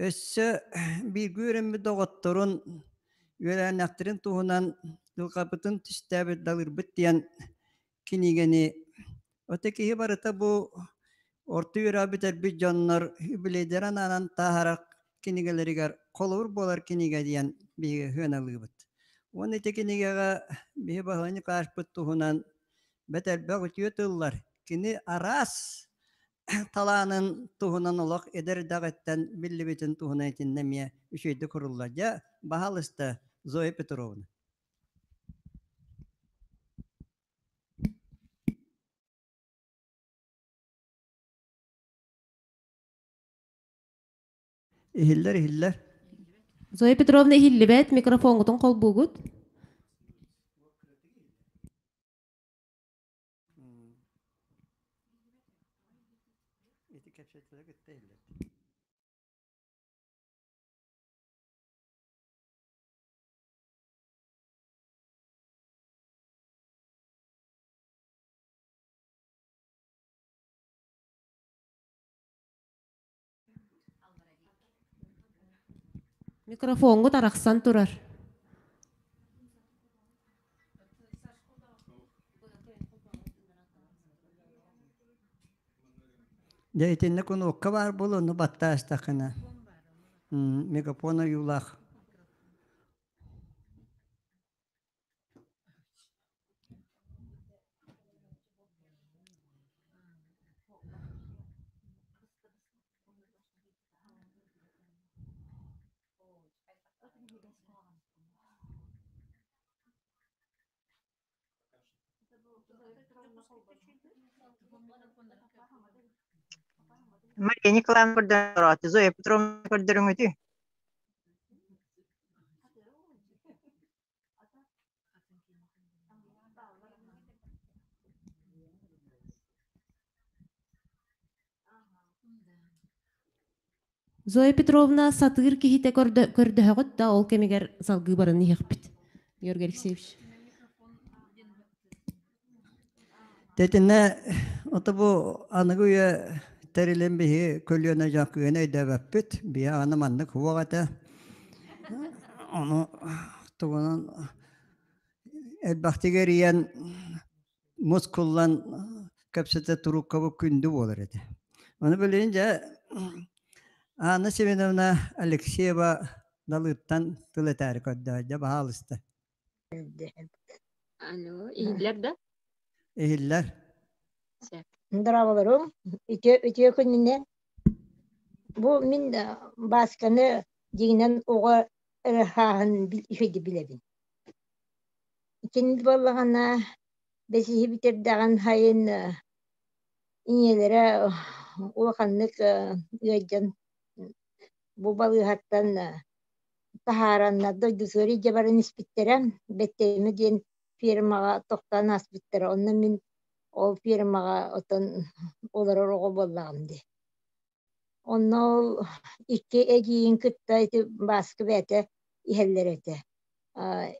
өссө бииргэ үөрэммит доҕотторун, үөлээннэхтэрин туһунан дьылҕабытын түстээбит далырбыт диэн кинигэни Ото киһи барыта бу орто үөрэҕи бүтэрбит дьоннор юбилейдара анаан таһаарар кинигэлэригэр холобур буолар кинигэ диэн биһиги сыаналыыбыт. Уонна ити кинигэҕэ биһи Баһылай Николаевичпыт туһунан бэрт элбэх үтүө тыллар, кини араас талаанын туһунан олох эдэр эрдэҕиттэн биллибитин туһунан итиннэ эмиэ үчүгэйдик суруллар. Дьэ, баһаалыста, Зоя Петровна. Иһиллэр, иһиллэр. Зоя Петровна иһиллибэт, микрофоҥҥутун холбуугут. Ити кэпсэтилэ кытта иһиллэр. Микрофоҥҥут арахсан турар. Дьэ итиннэ кунуокка баар буолуо, ону баттаастаххына. Мегафон ойуулаах. Мария Николаевна көрдөрөөтү, Зоя Петровна көрдөрүҥүтүй? Зоя Петровна сатыыр киһитэ көрдөһөҕүт да ол кэмигэр салгыы баран иһиэхпит. Георгий Алексеевич. Тэтинэ ото бу аныгы үйэ тэрилин биһи көлүөнэ дьон кыайан өйдөөбөппүт. Биһи аны маннык суох этэ. Ону тугунан элбэхтик эрийэн мускуллан Кэпсэтэ туруккабыт күндү буолар этэ. Ону билигин дьэ Анна Семеновна Алексеева Далыттан тыл этээри көрдөһө дьэ баһаалыста. Алло, иһиллэр да? Иһиллэр. Здраволорум. Үтүө үтүө күнүнэн. Бу мин Баасканы дьиҥинэн оҕо эрэ хааһын үчүгэйдик билэбин. Итинник буоллаҕына бэсиһи бүтэрдэҕин сайын ийэлэрэ улаханнык ыалдьан бу балыыһаттан таһаараннар дойдутугар илдьэ баран испиттэрэ. Бэттэйимэ диэн фермаҕа тохтоон ааспыттара. Онно мин ол фермаҕа отон олорор оҕо буоллаҕым дии. Онно ол икки эдьиийин кытта ити Бааска бэйэтэ иһэллэр этэ.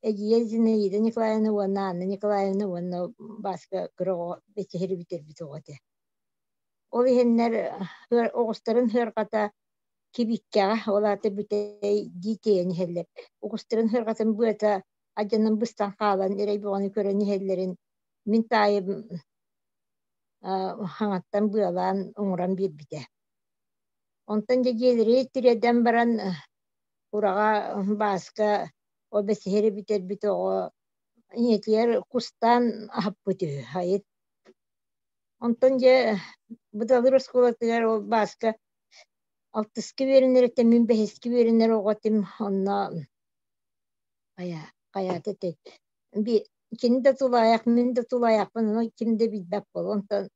Эдьиийэ Зинаида Николаевна уонна Анна Николаевна уонна Бааска кыра оҕо бэчэһири бүтэрбит оҕо этэ. Ол иһиннэр оҕустарын сыарҕата кибииккэҕэ, ол аата бүтэй дии тиэйэн иһэллэр. Оҕустарын сыарҕатын быата алдьанан быстан хаалан эрэй бөҕөнү көрөн иһэллэрин мин таайым хаҥаттан быалаан оҥорон биэрбитэ. Онтон дьэ дьиэлэри тириэрдэн баран ураҕа Бааска ол бэсиһэри бүтэрбит оҕо ийэтигэр кустаан аһаппыт үһү айыт. Онтон дьэ Быталыр оскуолатыгар ол Бааска алтыска үөрэнэриттэн мин бэһискэ үөрэнэр оҕо этим онно хайа хайаата этэй би кини да тулаайах мин да тулаайахпын ону ким да билбэт буолуо онтон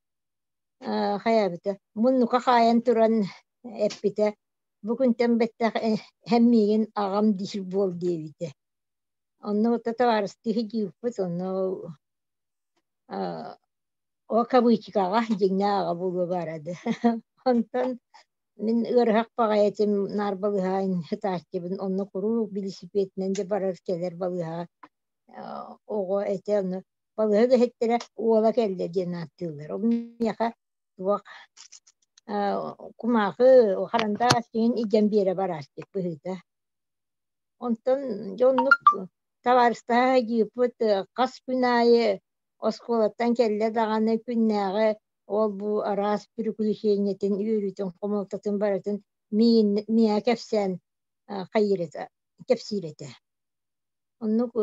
хайаабыта муннука хаайан туран эппитэ бу күнтэн бэттэх эһэм миигин аҕам диир буол диэбитэ онно вот табаарыстыы дииппит онно о кавычкаҕа дьиҥнээх аҕа буолуо баара да онтон мин ыарыһах баҕайы этим наар балыыһа сытааччыбын онно куруук билисипиэтинэн дьэ барар кэлэр балыыһаҕа оҕо этэ ону балыыһа үлэһиттэрэ уола кэллэ диэн ааттыыллар ол миэхэ туох кумаахы харандаас иһин илдьэн биэрэ барааччы быһыыта онтон дьэ оннук табаарыстаһа дьииппит хас күн аайы оскуолаттан кэллэ даҕаны күннээҕи ол-бу араас приключениетын, үөрүүтүн, хомолтотун барытын миин миэхэ кэпсээн хайыыр этэ, кэпсиир этэ. Оннук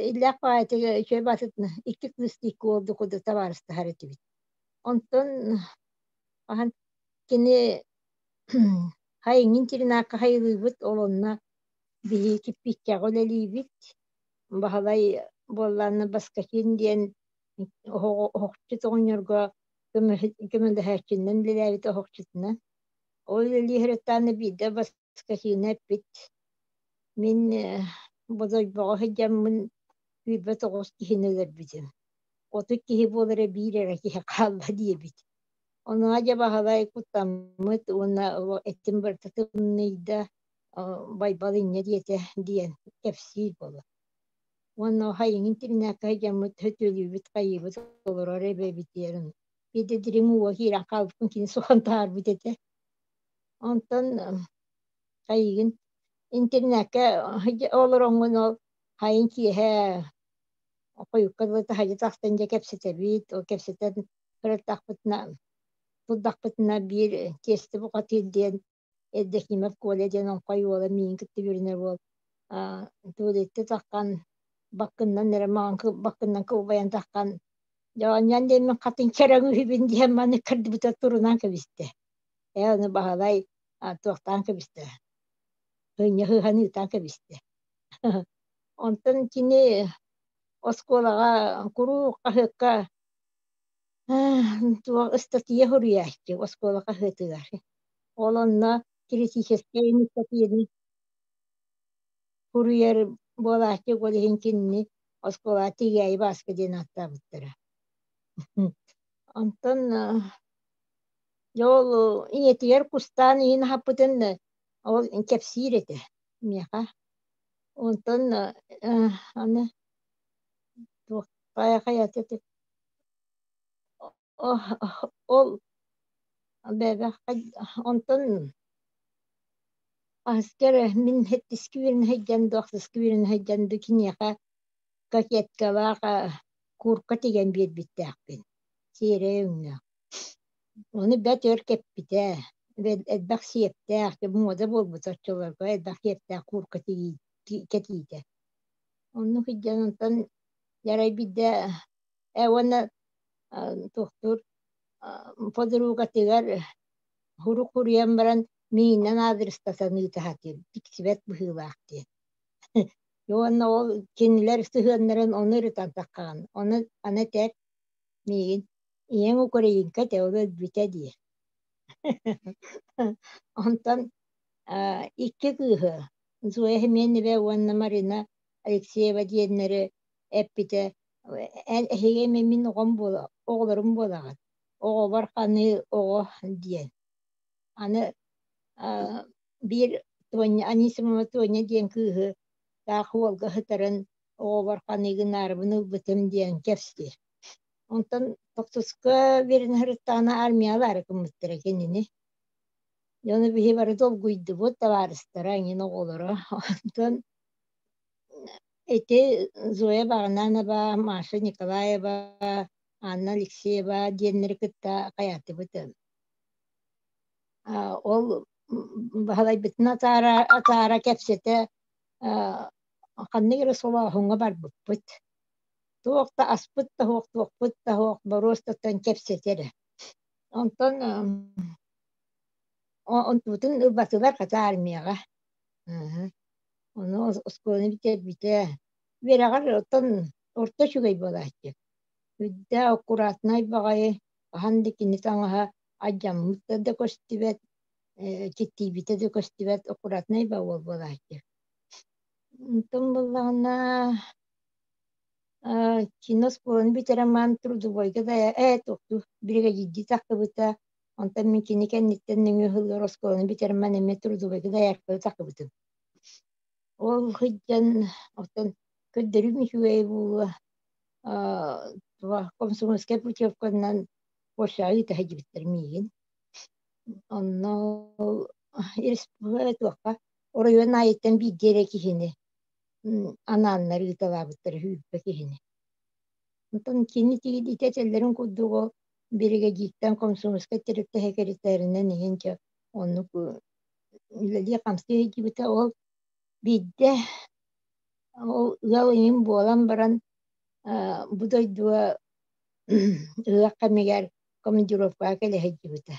иллээх баҕайытыгар үчүгэй баҕайытык икки кыыс икки уол курдук табаарыстаһар этибит. Онтон хаһан кини хайыҥын Чернакка хайылыыбыт, ол онно биһиги киппииккэҕэ үлэлиибит. Баһылай буоллаҕына Баскакин диэн оһохчут оҕонньорго көмөлөһөөччүнэн үлэлээбит оһохчутунан. Ол үлэлии сырыттаҕына биирдэ Баскакина эппит: «Мин Бодойбоҕо сылдьаммын 29 киһини өлөрбүтүм. 30 киһи буолара биир эрэ киһи хаалла» диэбит. Онуоха дьэ Баһылай куттаммыт уонна эттим барыта тымныйда, Байбал инньэ диэтэ диэн кэпсиир буолла. Уонна хайыҥын тиринээккэ сылдьаммыт сөтүөлүүбүт хайыыбыт олорор эбэбит диэн биирдэ дириҥ ууга киирэн хаалбыппын кини соһон таһаарбыт этэ. Онтон хайыгын интернеккэ олороҥҥун ол хайын киэһэ хойукка дылы таһырдьа тахсан дьэ кэпсэтэбит, ол кэпсэтэн сырыттахпытына турдахпытына биир тиэстэ бухатыыр диэн Евдокимов Коля диэн оҥхой уола миигин кытта үөрэнэр уол туалетты таххан баккыннан эрэ маҥан баккыннан кылбайан таххан дьэ оонньоон диэммин хатын чэрэҥ үһүбүн диэн маны кырдыбыта турунан кэбистэ ээ ону Баһылай туохтаан кэбистэ һынньа ыһан ыытан кэбистэ онтон кини оскуолаҕа куруук хаһыакка туох ыстатыйа суруйааччы оскуола хаһыатыгар Ол онно критическэй инициативаны суруйар буолааччы ол иһин кинини оскуолаҕа Тигээйи Бааска диэн ааттаабыттара. Онтон дьэ ол ийэтигэр кустаан иһин аһаппытын ол кэпсиир этэ миэхэ. Онтон аны туох хайа Ол бэбэх онтон аһыска эрэ мин сэттиски үөрэнэ сылдьан дуу, ахсыска үөрэнэ сылдьан дуу киниэхэ кокеткалаах куурка тигэн биэрбиттээхпин. Сиэрэй өҥнөөх. Ону бэрт өр кэппитэ, элбэх сиэптээх, муода буолбут оччолорго элбэх сиэптээх куурка кэтиитэ. Оннук илдьэн онтон дьарай биирдэ ээ уонна туохтуур подругатыгар хурук хуруйан баран миинэн аадырыстатан ыыта сатыыр, тиксибэт быһыылаах диэн. Уонна ол кинилэр сыһыаннарын ону ырытан таххаҕын, ону аны этэр миигин ийэҥ Украинка этэ, ол өлбүтэ дии. Онтон икки кыыһы Зоя Семенова уонна Марина Алексеева диэннэри эппитэ эн эһиги эмиэ мин оҕом буола оҕолорум буолаҕыт оҕобор ханыы оҕо диэн аны биир Тоня Анисимова Тоня диэн кыыһы таах уолга сытарын оҕобор ханыыгынаарыбын ылбытым диэн кэпсиир. Онтон тохсуска биэрэн сырыттаҕына армиялаары гыммыттара кинини. Дьону биһи бары долгуйдубут, табаарыстара, эҥин оҕолоро. Онтон ити Зоя Багынанова, Маша Николаева, Анна Алексеева диэннэри кытта хайаатыбыт. Ол Баһылайбытын атаара, атаара кэпсэтэ ханнык эрэ солооһуҥҥа барбыппыт. Туох да аспыт да суох, туохпут да суох, боруостаттан кэпсэтэ эрэ. Онтон онтубутун ылбатылар хата армияҕа. Ону оскуоланы бүтэрбитэ. Үөрэҕэр оттон орто үчүгэй буолааччы. Үрдээх аккуратнай баҕайы, хаһан да кини таҥаһа алдьаммыт да көстүбэт, киттийбитэ да көстүбэт аккуратнай ба уол буолааччы. Онтон буоллаҕына кино оскуоланы бүтэрэн баран трудовойга да ээ туохтуу биригэдьиирдии тахсыбыта. Онтон мин кини кэнниттэн нөҥүө сыллар оскуоланы бүтэрэн баран эмиэ трудовойга дояркаҕа тахсыбытым. Ол сылдьан оттон көрдөрүүм үчүгэй буолуо комсомольскай путевканан Польшаҕа ыыта сылдьыбыттар миигин. Онно ол туохха оройуон аайыттан биирдии эрэ киһини анааннар ыыталаабыттар сүүрбэ киһини. Онтон кини тиийдитэ этэллэрин курдук ол биригэдьииртэн комсомольскай тэрилтэ сэкирэтээринэн иһин дьэ оннук үлэлии-хамсыы сылдьыбыта. Ол биирдэ ол ыал иһин буолан баран бу дойдуга ыһыах кэмигэр командировкаҕа кэлэ сылдьыбыта.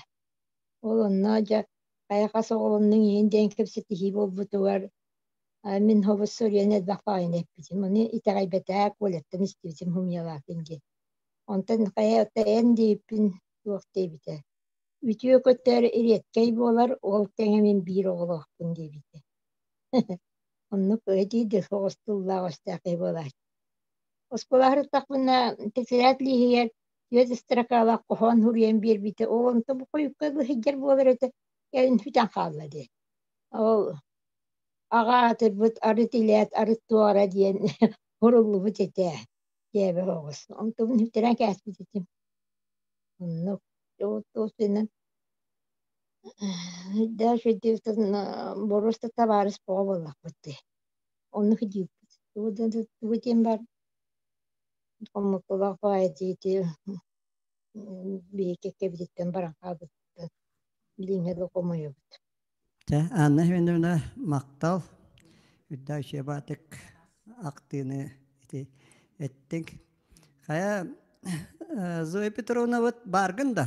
Ол онно дьэ хайа хас оҕолоннуҥ иһин диэн кэпсэтиһии буолбутугар мин хобус суруйан элбэх баҕайыны эппитим. Ону итэҕэйбэтэх Коляттан истибитим хомуйалаатын диэн. Онтон хайа эн диэбиппин туох диэбитэ. Үтүө көтөр эриэккэй буолар, ол тэҥэ мин биир оҕолоохпун диэбитэ. Оннук этииди соҕус тыллаах өстөөх киһи буолааччы. Оскуолаҕа сырыттахпына тетрадь лииһигэр түөрт строкалаах хоһоон суруйан биэрбитэ. Ол онто бу хойукка сылдьар буолар этэ, кэлин сүтэн хаалла диэн. Ол аҕа аатырбыт арыт илээт, арыт туора диэн суруллубут этэ дьээбэ оҕус. Онтубун сүтэрэн кээспит этим. Оннук. Туох боруоста табаарыс тоҕо буоллахпыт дии. Оннук дииппит. Тугу диэн баар хоммуккулаах баайы ити биһиги кэккэбититтэн баран хаалбыттан билиҥҥэ да хомойобут. Чэ, Анна Семеновна, махтал. Үрдээх үчүгэйбаатык актыыны ити эттиҥ. Хайа, Зоя Петровна вот бааргын да?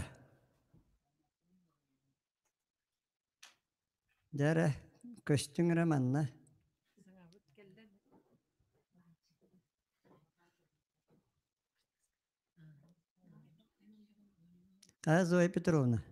Дьэ эрэ, көстүҥ эрэ манна. А, Зоя Петровна?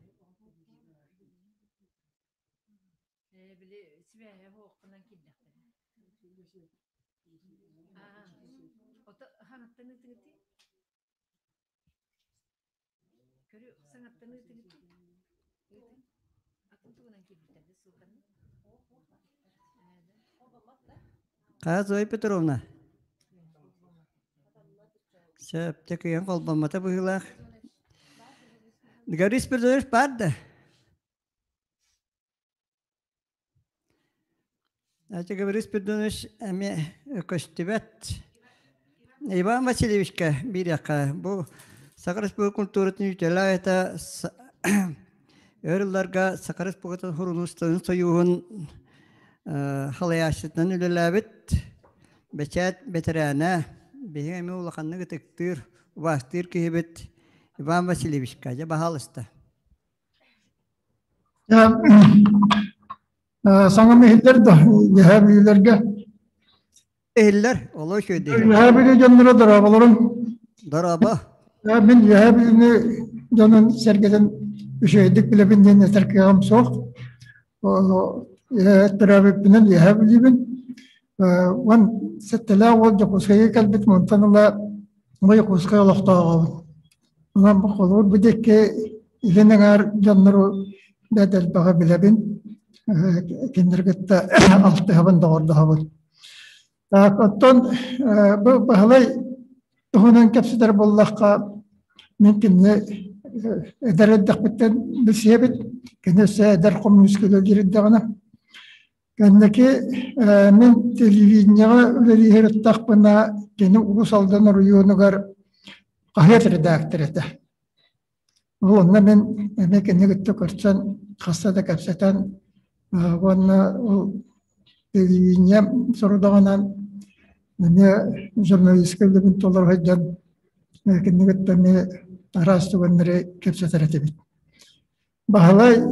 Хаа Зоя Петровна? Сөп, дьэ кыайан холбоммото быһыылаах. Гаврил Спиридонович баар да? Ати Гаврил Спиридонович эмиэ көстүбэт. Иван Васильевичка биэриэххэ бу Саха Республика культуратын үтүөлээх өр ылларга Саха Республикатын Хурулуустарын Союһун халайааччытынан үлэлээбит бэчээт бэтэрээнэ, биһиги эмиэ улаханнык ытыктыыр, убаастыыр киһибит Иван Васильевичка дьэ баһаалыста. Саҥам иһиллэр да, үөһээ бүлүүлэргэ. Иһиллэр, олус үчүгэй. Үөһээ Бүлүү дьонноро дорооболорун. Дорообо. Мин Үөһээ Бүлүүнү дьонун сэргэтин үчүгэйдик билэбин диэн этэр кыаҕым суох. Төрөөбүппүнэн Үөһээ Бүлүүбүн. Уон сэттэлээх уол Дьокуускайга кэлбит, онтон ыла бу Дьокуускай олохтооҕобун. Онон бу холобур бу диэки илин эҥээр дьоннору бэрт элбэҕи билэбин, кинилэри кытта алтыһабын, доҕордоһобун. Так, оттон бу Баһылай туһунан кэпсэтэр буоллахха, мин кинини эдэр эрдэхпиттэн билсиэбит, кини өссө эдэр коммунист үлэлиир эрдэҕинэ. Кэнники мин телевидениеҕэ үлэлии сырыттахпына, кини Уус Алдан оройуонугар хаһыат редактор этэ. Ол онно мин эмиэ кинини кытта көрсөн, хаста да кэпсэтэн уонна ол телевидение сорудаҕынан эмиэ журналистка үлэбин толоро сылдьан кинини кытта эмиэ араас түгэннэри кэпсэтэр этибит. Баһылай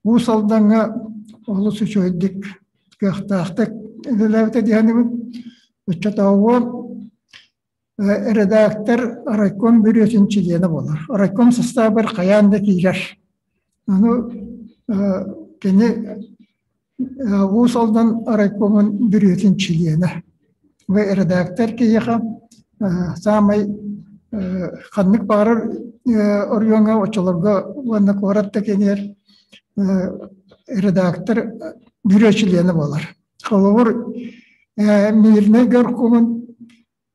Уус Алдаҥҥа олус үчүгэйдик, кыахтаахтык үлэлээбитэ диэхинибин. Оччотооҕу редактор райком бүрүөтүн чилиэнэ буолар. Райком састаабар хайаан да киирэр. Аны кини Уус Алдан райкомун бүрүөтүн чилиэнэ. Бу редактор киһиэхэ саамай ханнык баҕарар оройуоҥҥа оччолорго уонна куорат да киэнигэр редактор бүрүө чилиэнэ буолар. Холобур, Мирнэй горкомун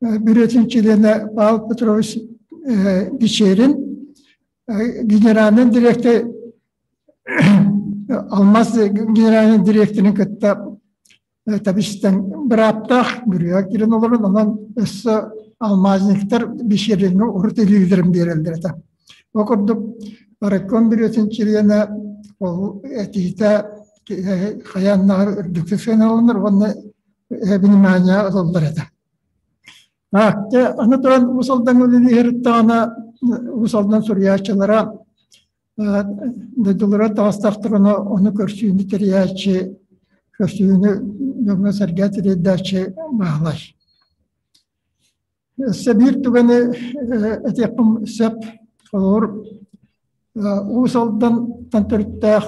бүрүөтүн чилиэнэ Павел Петрович Бичерин генеральный директор Алмаз генеральный директорын кытта табистан бырааптаах бүрүө кирен олорон, онон өссө алмазниктар Бичериҥҥэ урут илиилэрин биэрэллэр этэ. Ол курдук райком бүрүөтүн чилиэнэ ол этиитэ хайааннаҕар үрдүктүк сыаналанар уонна внимание ылыллар этэ. Дьэ, аны туран Уус Алдан үлэлиир даҕаны Уус Алдан суруйааччылара дойдулара таҕыстахтарына ону көрсүүнү тэрийээччи, көрсүүнү дьоҥҥо-сэргэ тириэрдээччи Баһылай. Өссө биир түгэни этиэхпин сөп. Холобур, Уус Алдантан төрүттээх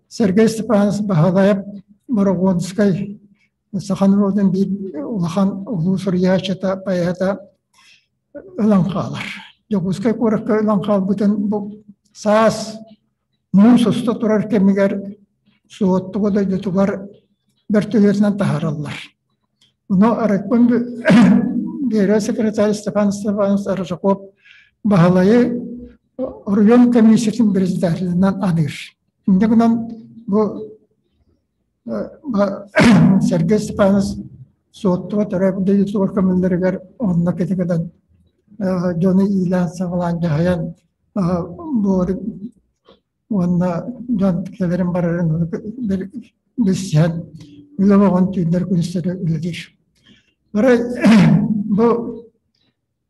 Сергей Степанович Баһылаев Борогонскай саха норуотун биир улахан улуу суруйааччыта, поэта ылан хаалар. Дьокуускай куоракка ылан хаалбытын бу саас муус уста турар кэмигэр Суоттуга дойдутугар бөртөлүөтүнэн таһаараллар. Ону райком биэрэ секретарь Степан Степанович Аржаков Баһылайы оройуон комиссиятын председателинэн аныыр. Инньэ гынан бу Сергей Степанович Суоттуга төрөөбүт дойдутугар көмөллөрүгэр онно кэтигэтэн дьону иилээн-саҕалаан дьаһайан бу уонна дьон кэлэрин барарын билсиһэн үлэ оҕон түүннэр күнүстэри үлэлиир. Арай бу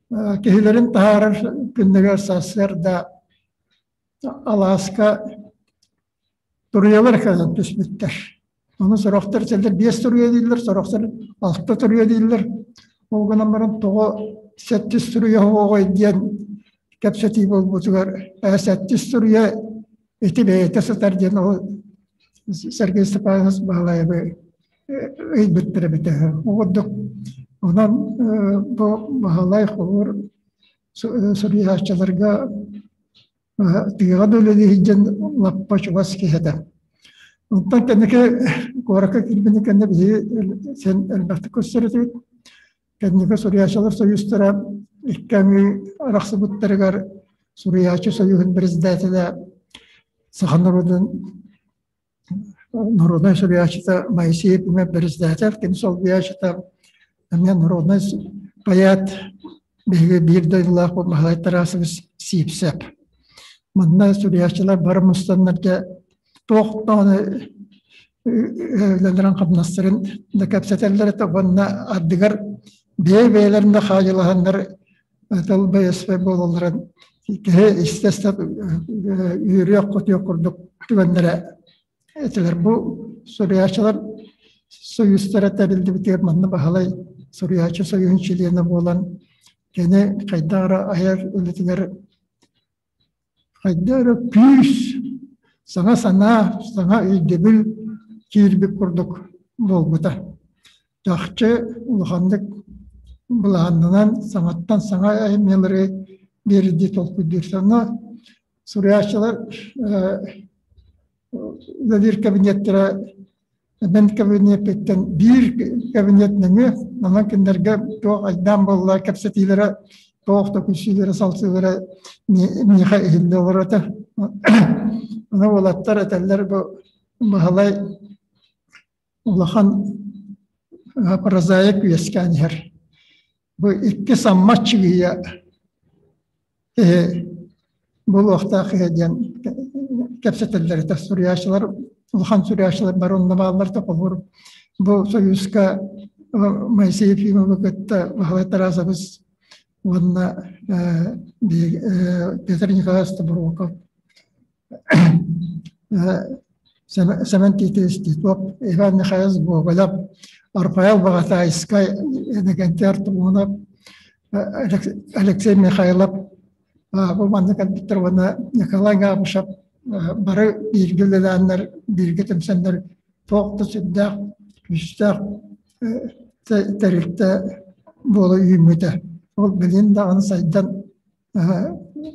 киһилэрин таһаарар күннэригэр сарсыарда алааска туруйалар кэлэн түспүттэр. Ону сорохтор этэллэр биэс туруйа дииллэр, сорохтор алта туруйа дииллэр. Ол гынан баран тоҕо сэттис туруйа оҕой диэн кэпсэтии буолбутугар сэттис туруйа ити бэйэтэ сытар диэн ол Сергей Степанович Баһылаевы ыйбыттар эбитэ. Ол курдук онон бу Баһылай холуур суруйааччыларга тыаҕа да үлэлии сылдьан лаппа чугас киһи этэ. Онтон кэнники куоракка киирбитин кэннэ биһиги син элбэхтик көрсөр этибит. Кэнники суруйааччылар союзтара икки аҥыы арахсыбыттарыгар суруйааччы союһун председателэ саха норуотун народнай суруйааччыта Моисеев эмиэ председатель, кини солбуйааччыта эмиэ народнай поэт. Биһиги биир дойдулаах Баһылай Тарасович Сиипсэп. Манна суруйааччылар бары мустаннарга туох даҕаны үлэлэрин хамнастарын да кэпсэтэллэр этэ уонна ардыгар бэйэ-бэйэлэрин да хаадьылаһаннар тыл бэйэспэ буолалларын киһи истэ-истэ үөрүөх-көтүөх курдук түгэннэрэ этилэр. Бу суруйааччылар союзтара тэриллибитигэр манна Баһылай суруйааччы союһун чилиэнэ буолан кини хайдах эрэ айар үлэтигэр хайдах эрэ күүс, саҥа санаа, саҥа өйдөбүл киирбит курдук буолбута. Чахчы улаханнык былааннанан саҥаттан саҥа айымньылары биэрдии толкуйдуур. Онно суруйааччылар үлэлиир кабинеттара мен кабинеппиттэн биир кабинет нөҥүө онон кинилэргэ туох айдаан буолла кэпсэтиилэрэ туох да күлсүүлэрэ салсыылара миэхэ иһиллэ олорор этэ. Ону уолаттар этэллэр бу Баһылай улахан прозаик үөскээн иһэр. Бу икки саммат чыгыйа киһи буолуохтаах киһи диэн кэпсэтэллэр этэ. Суруйааччылар, улахан суруйааччылар бары онно бааллар да холобур бу Союзка Моисей Ефимовы кытта Баһылай Тарасович уонна Петр Николаевич Тобуроков Сэмэн Титович Титов, Иван Михайлович Гоголев, Арпаел Баҕатаайыскай, Иннокентий Артамонов, Алексей Михайлов бу манна кэлбиттэр уонна Николай Габышев бары бииргэ үлэлээннэр, бииргэ түмсэннэр туох да сүрдээх күүстээх тэрилтэ буола үүммүтэ. Ол билин даҕаны сайдан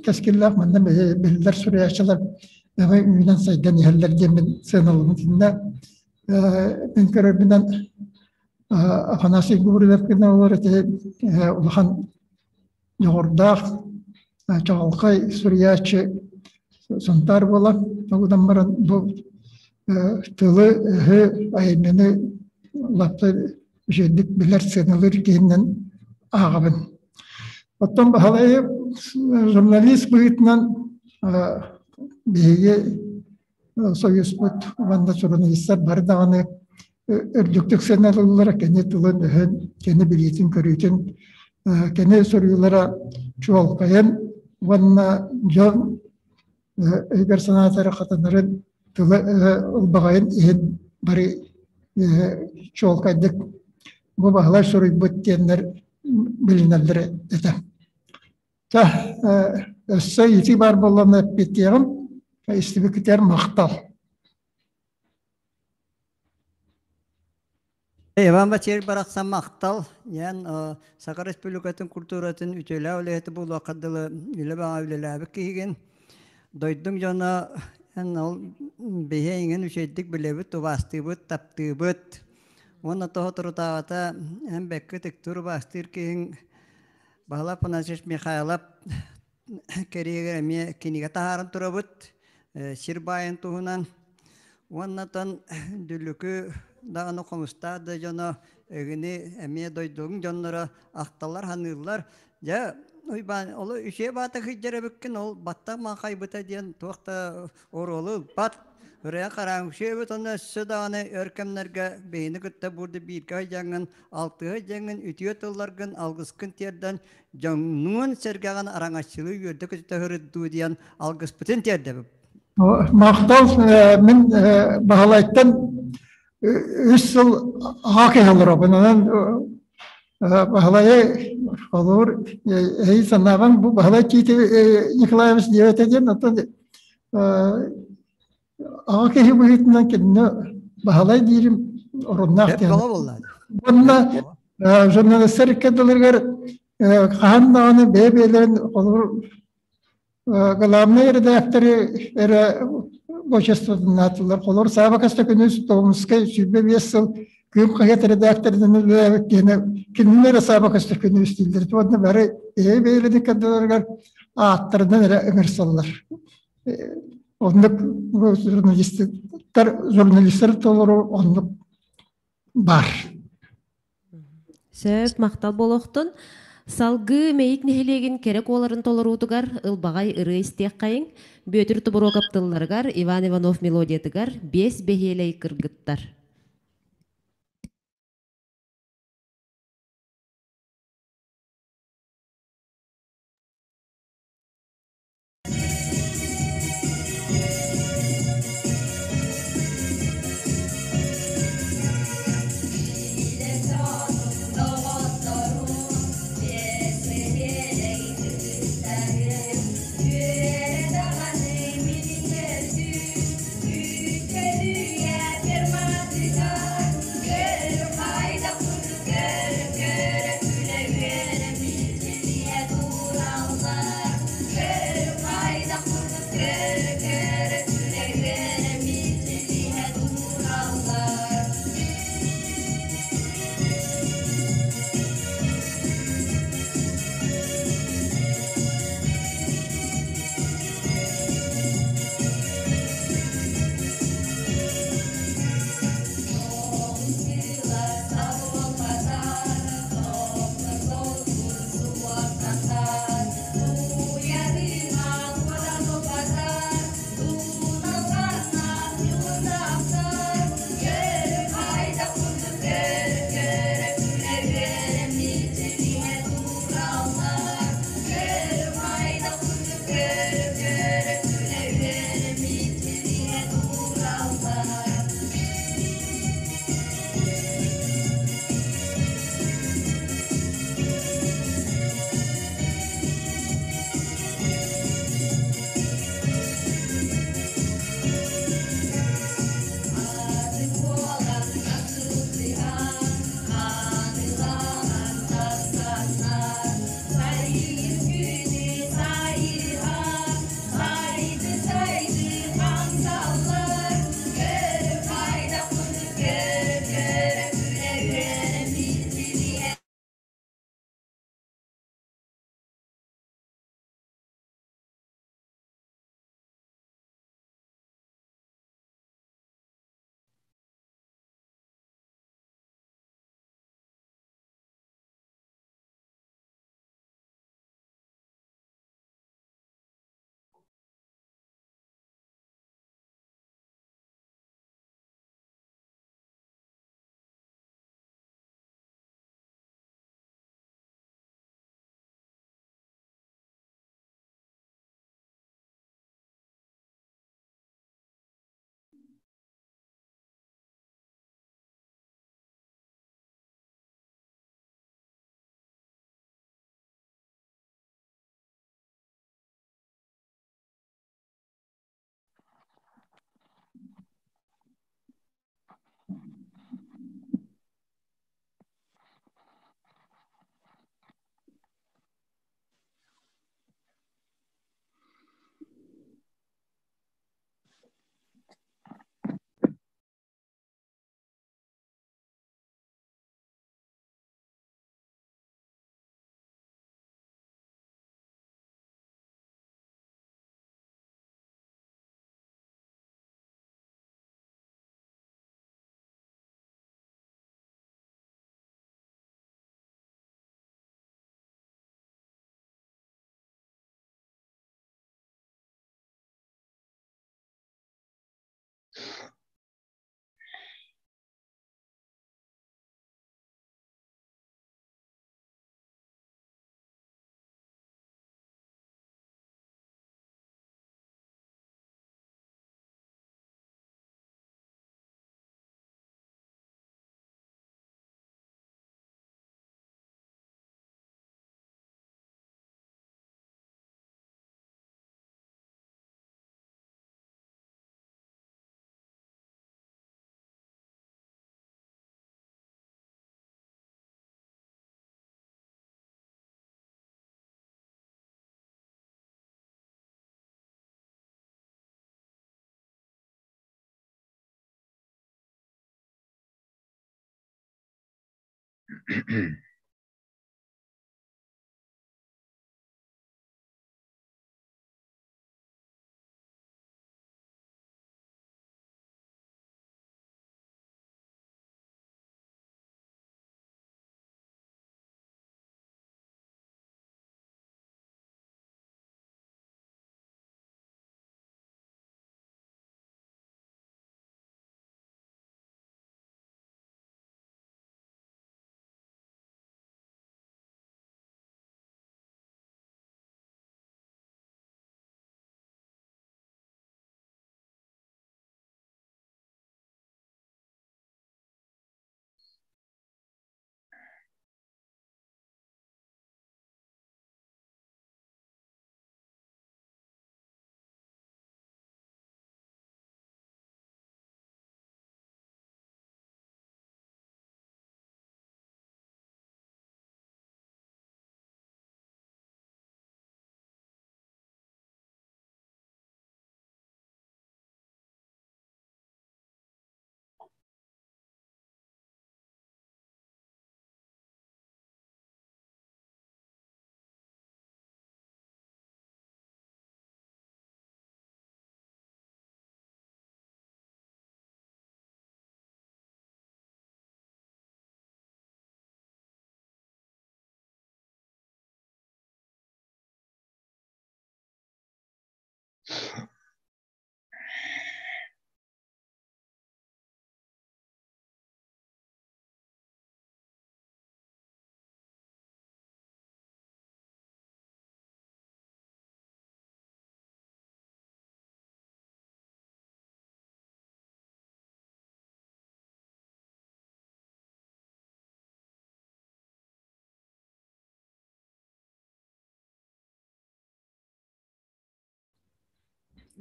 кэскиллээх манна биллэр суруйааччылар үүнэн сайдан иһэллэр диэн мин сыаналыыбын. Итиннэ мин көрөрбүнэн Афанасий Гурьев олор ити улахан дьоҕурдаах чаҕылхай суруйааччы Сунтаар буолар. Оҕудан баран бу тылы, өһү, айымньыны лаппа үчүгэйдик билэр, сыаналыыр киһинэн ааҕабын. Оттон Баһылай журналист быһыытынан биһиги союзпут уонна журналистар бары даҕаны үрдүктүк сыаналыыллара кини тылын-өһүн, кини билиитин-көрүүтүн, кини суруйуулара чуолкайын уонна дьон өйгөр санаатары хатанарын тыла ылбаҕайын иһин бары чуолкайдык бу Баһылай суруйбут диэннэр билинэллэр этэ. Та өссө ити баар буоллаҕына эппиэттиэҕим, истибиккитигэр махтал. Иван Васильевич барахсан махтал. Диэн Саха Республикатын культуратын үтүөлээх үлэһитэ буолуохха дылы үлэ баҕа үлэлээбит киһигин. Дойдуҥ дьоно эн ол биһи эйигин үчүгэйдик билэбит, убаастыыбыт, таптыыбыт. Уонна тоҕо турутааҕыта эн бэккэ ытыктыыр убаастыыр киһиҥ Баһылай Афанасьевич Михайлов кэриэгэр эмиэ кинигэ таһааран турабыт сир баайын туһунан уоннатан Дүллүкү даҕаны хомустаах да дьоно эгини эмиэ дойдуҥ дьонноро ахталлар ханыыллар дьэ Уйбаан ол үчүгэй баата сылдьар эбиккин ол баттах маҥхайбыта диэн туох да оруолу ылбат ырыа хараҥ үчүгэйбит онно өссө даҕаны өр кэмнэргэ биһини кытта бурду бииргэ сылдьаҥҥын алтыһа сылдьаҥҥын үтүө тылларгын алгыскын тиэрдэн дьоҥнуун сэргэҕин араҥаччылыы үөрдэ-көтүтэ сырыттуу диэн алгыспытын тиэрдэбит. Махтал мин Баһылайтан үс сыл аҕа киһи олоробун. Онон Баһылайы холуур эһи санаабан бу Баһылай Тиити Николаевич диэбэтэ диэн оттон аҕа киһи быһыытынан кинини Баһылай диирим оруннаах диэн. Уонна журналистар иккэрдилэригэр хаһан даҕаны бэйэ-бэйэлэрин холобур главный редакторы эрэ отчествотуннаатылар. Холобур Сааба Костокүнүс Томскай 25 сыл Кыым хаһыат редакторынан үлэлээбит киһини кинини эрэ Сааба Костокүнүс дииллэр. Уонна бары бэйэ-бэйэлэрин иккэрдилэригэр ааттарынан эрэ ыҥырсаллар. Оннук журналистар журналистар толору оннук бар. Сөп, махтал буолуохтун. Салгыы Мэйик нэһилиэгин кэрэ куоларын толоруутугар ылбаҕай ырыа истиэххэйиҥ, Бүөтүр Тобуруокап тылларыгар, Иван Иванов мелодиятыгар «Биэс бэһиэлэй кыргыттар».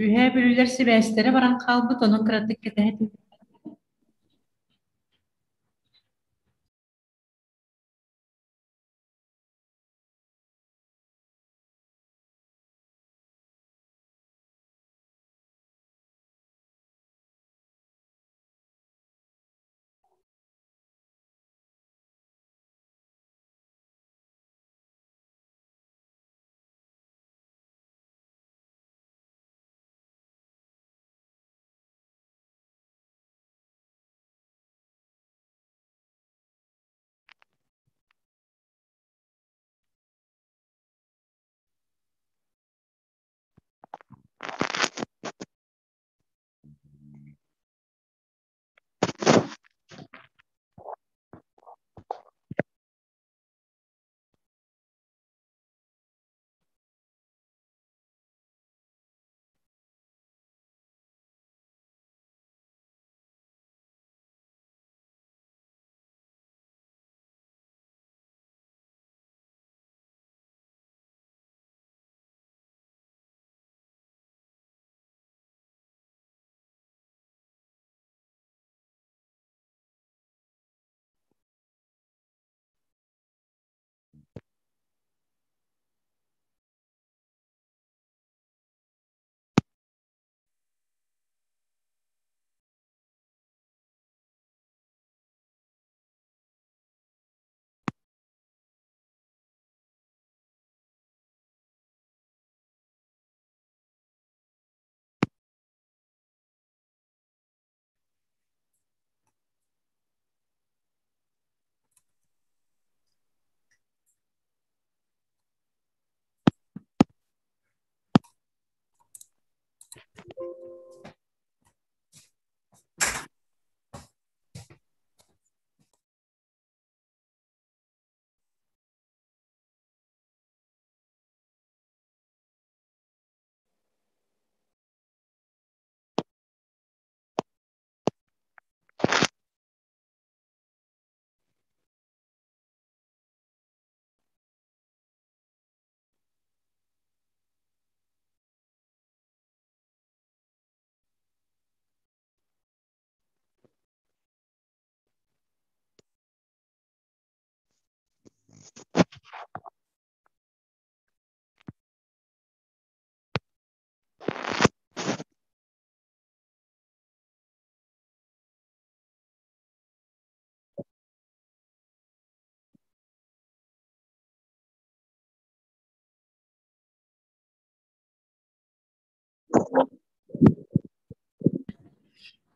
Үһээ бүлүүлэр сибээстэрэ баран хаалбыт, онон кыратык кэтэһэ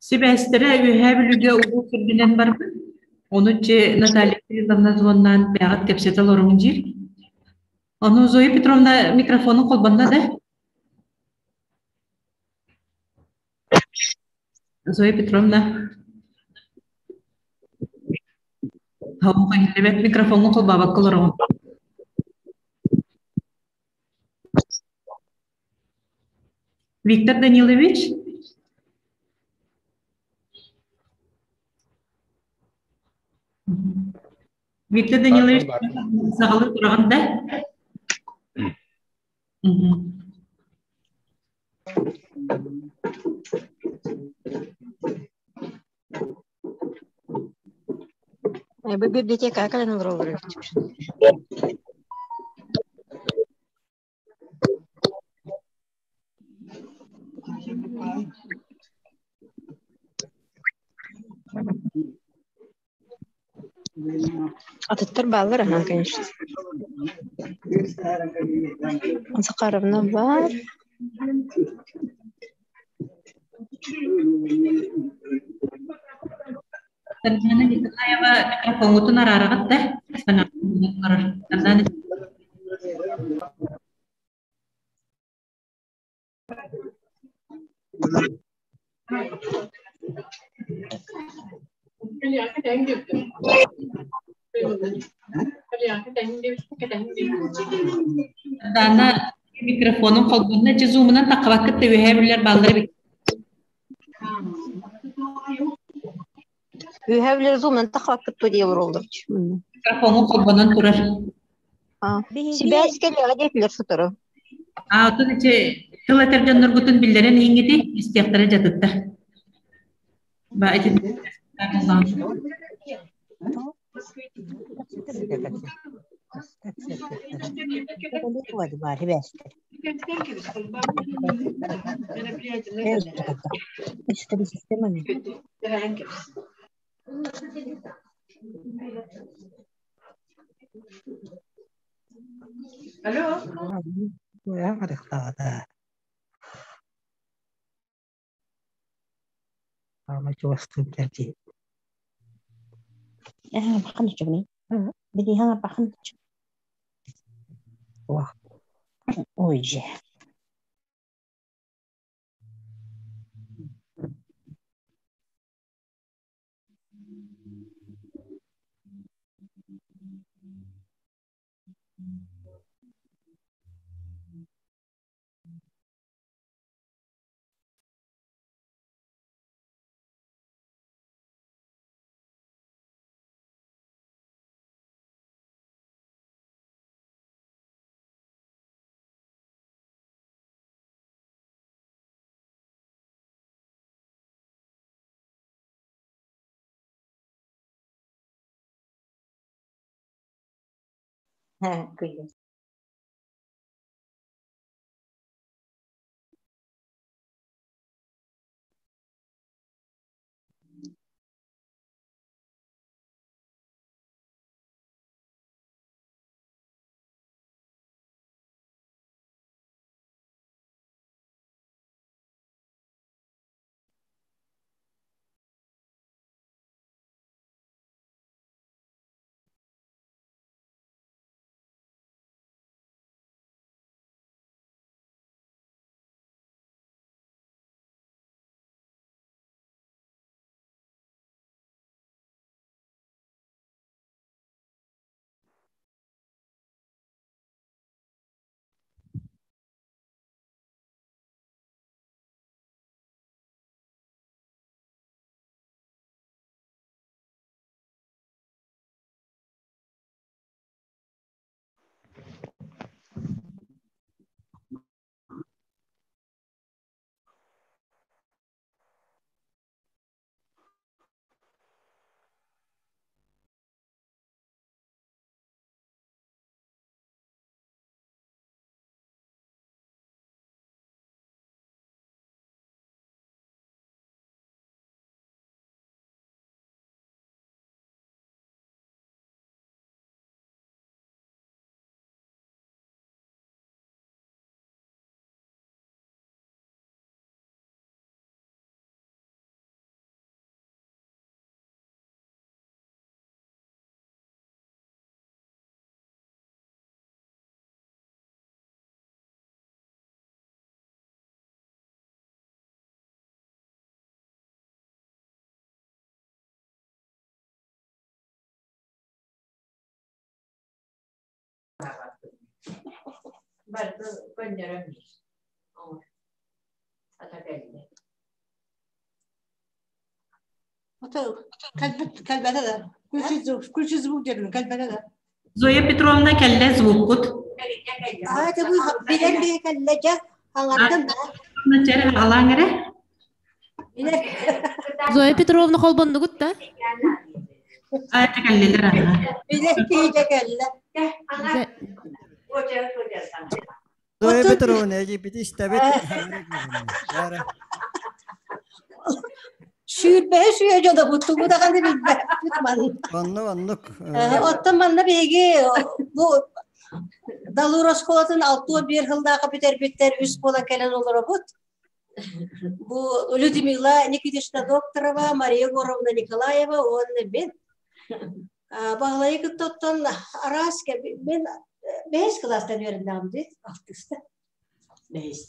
Сибээстэрэ Үөһээ Бүлүүгэ улуус үрдүнэн барбыт. Ону че Наталья Кирилловна звоннаан бэҕэт кэпсэтэ олоруҥ диир. Ону Зоя Петровна микрофонун холбонно да? Зоя Петровна. Иһиллибэт микрофоҥҥун холбообокко олороҕун. Виктор Данилович? Виктор Данилович, саҕалыы тураҕын да? Бу библиотека кэлэн олороллор эбит. Атыттар бааллар аһаа, конечно. Захаровна баар. Татьяна Николаева микрофоҥҥутун араараҕыт да? Саҥарар. Татьяна Дана микрофонун холбунна же зумунан таққабаккыт төбөһэ билер баллар бит. Үһэ билер зумунан таққабаккыт ту диye олороллор. Микрофонун холбонон турар. Сибээс кэлиэҕэ диэтилэр сотору. А отун ичи тыл этер дьонноргутун биллэрэн иһиҥҥити истиэхтэрэ дьатыттар. Ба ити Зоя Петровна кэллэ звуккут. Зоя Петровна холбоннугут да? Зоя Петровна, эжи бити истэбит. Сүүрбэһэ сүйэ дьоно буттугу даҕаны билбэппит манна. Оннук, оннук. Оттон манна биһиги бу Далур оскуолатын 61 сыллааҕы бүтэрбиттэр үс буолан кэлэн олоробут. Бу Людмила Никитична Докторова, Мария Егоровна Николаева уонна мин. Баһылайы кытта оттон араас мин бэһис кылаастан үөрэннэҕим дии, алтыста. Бэһис.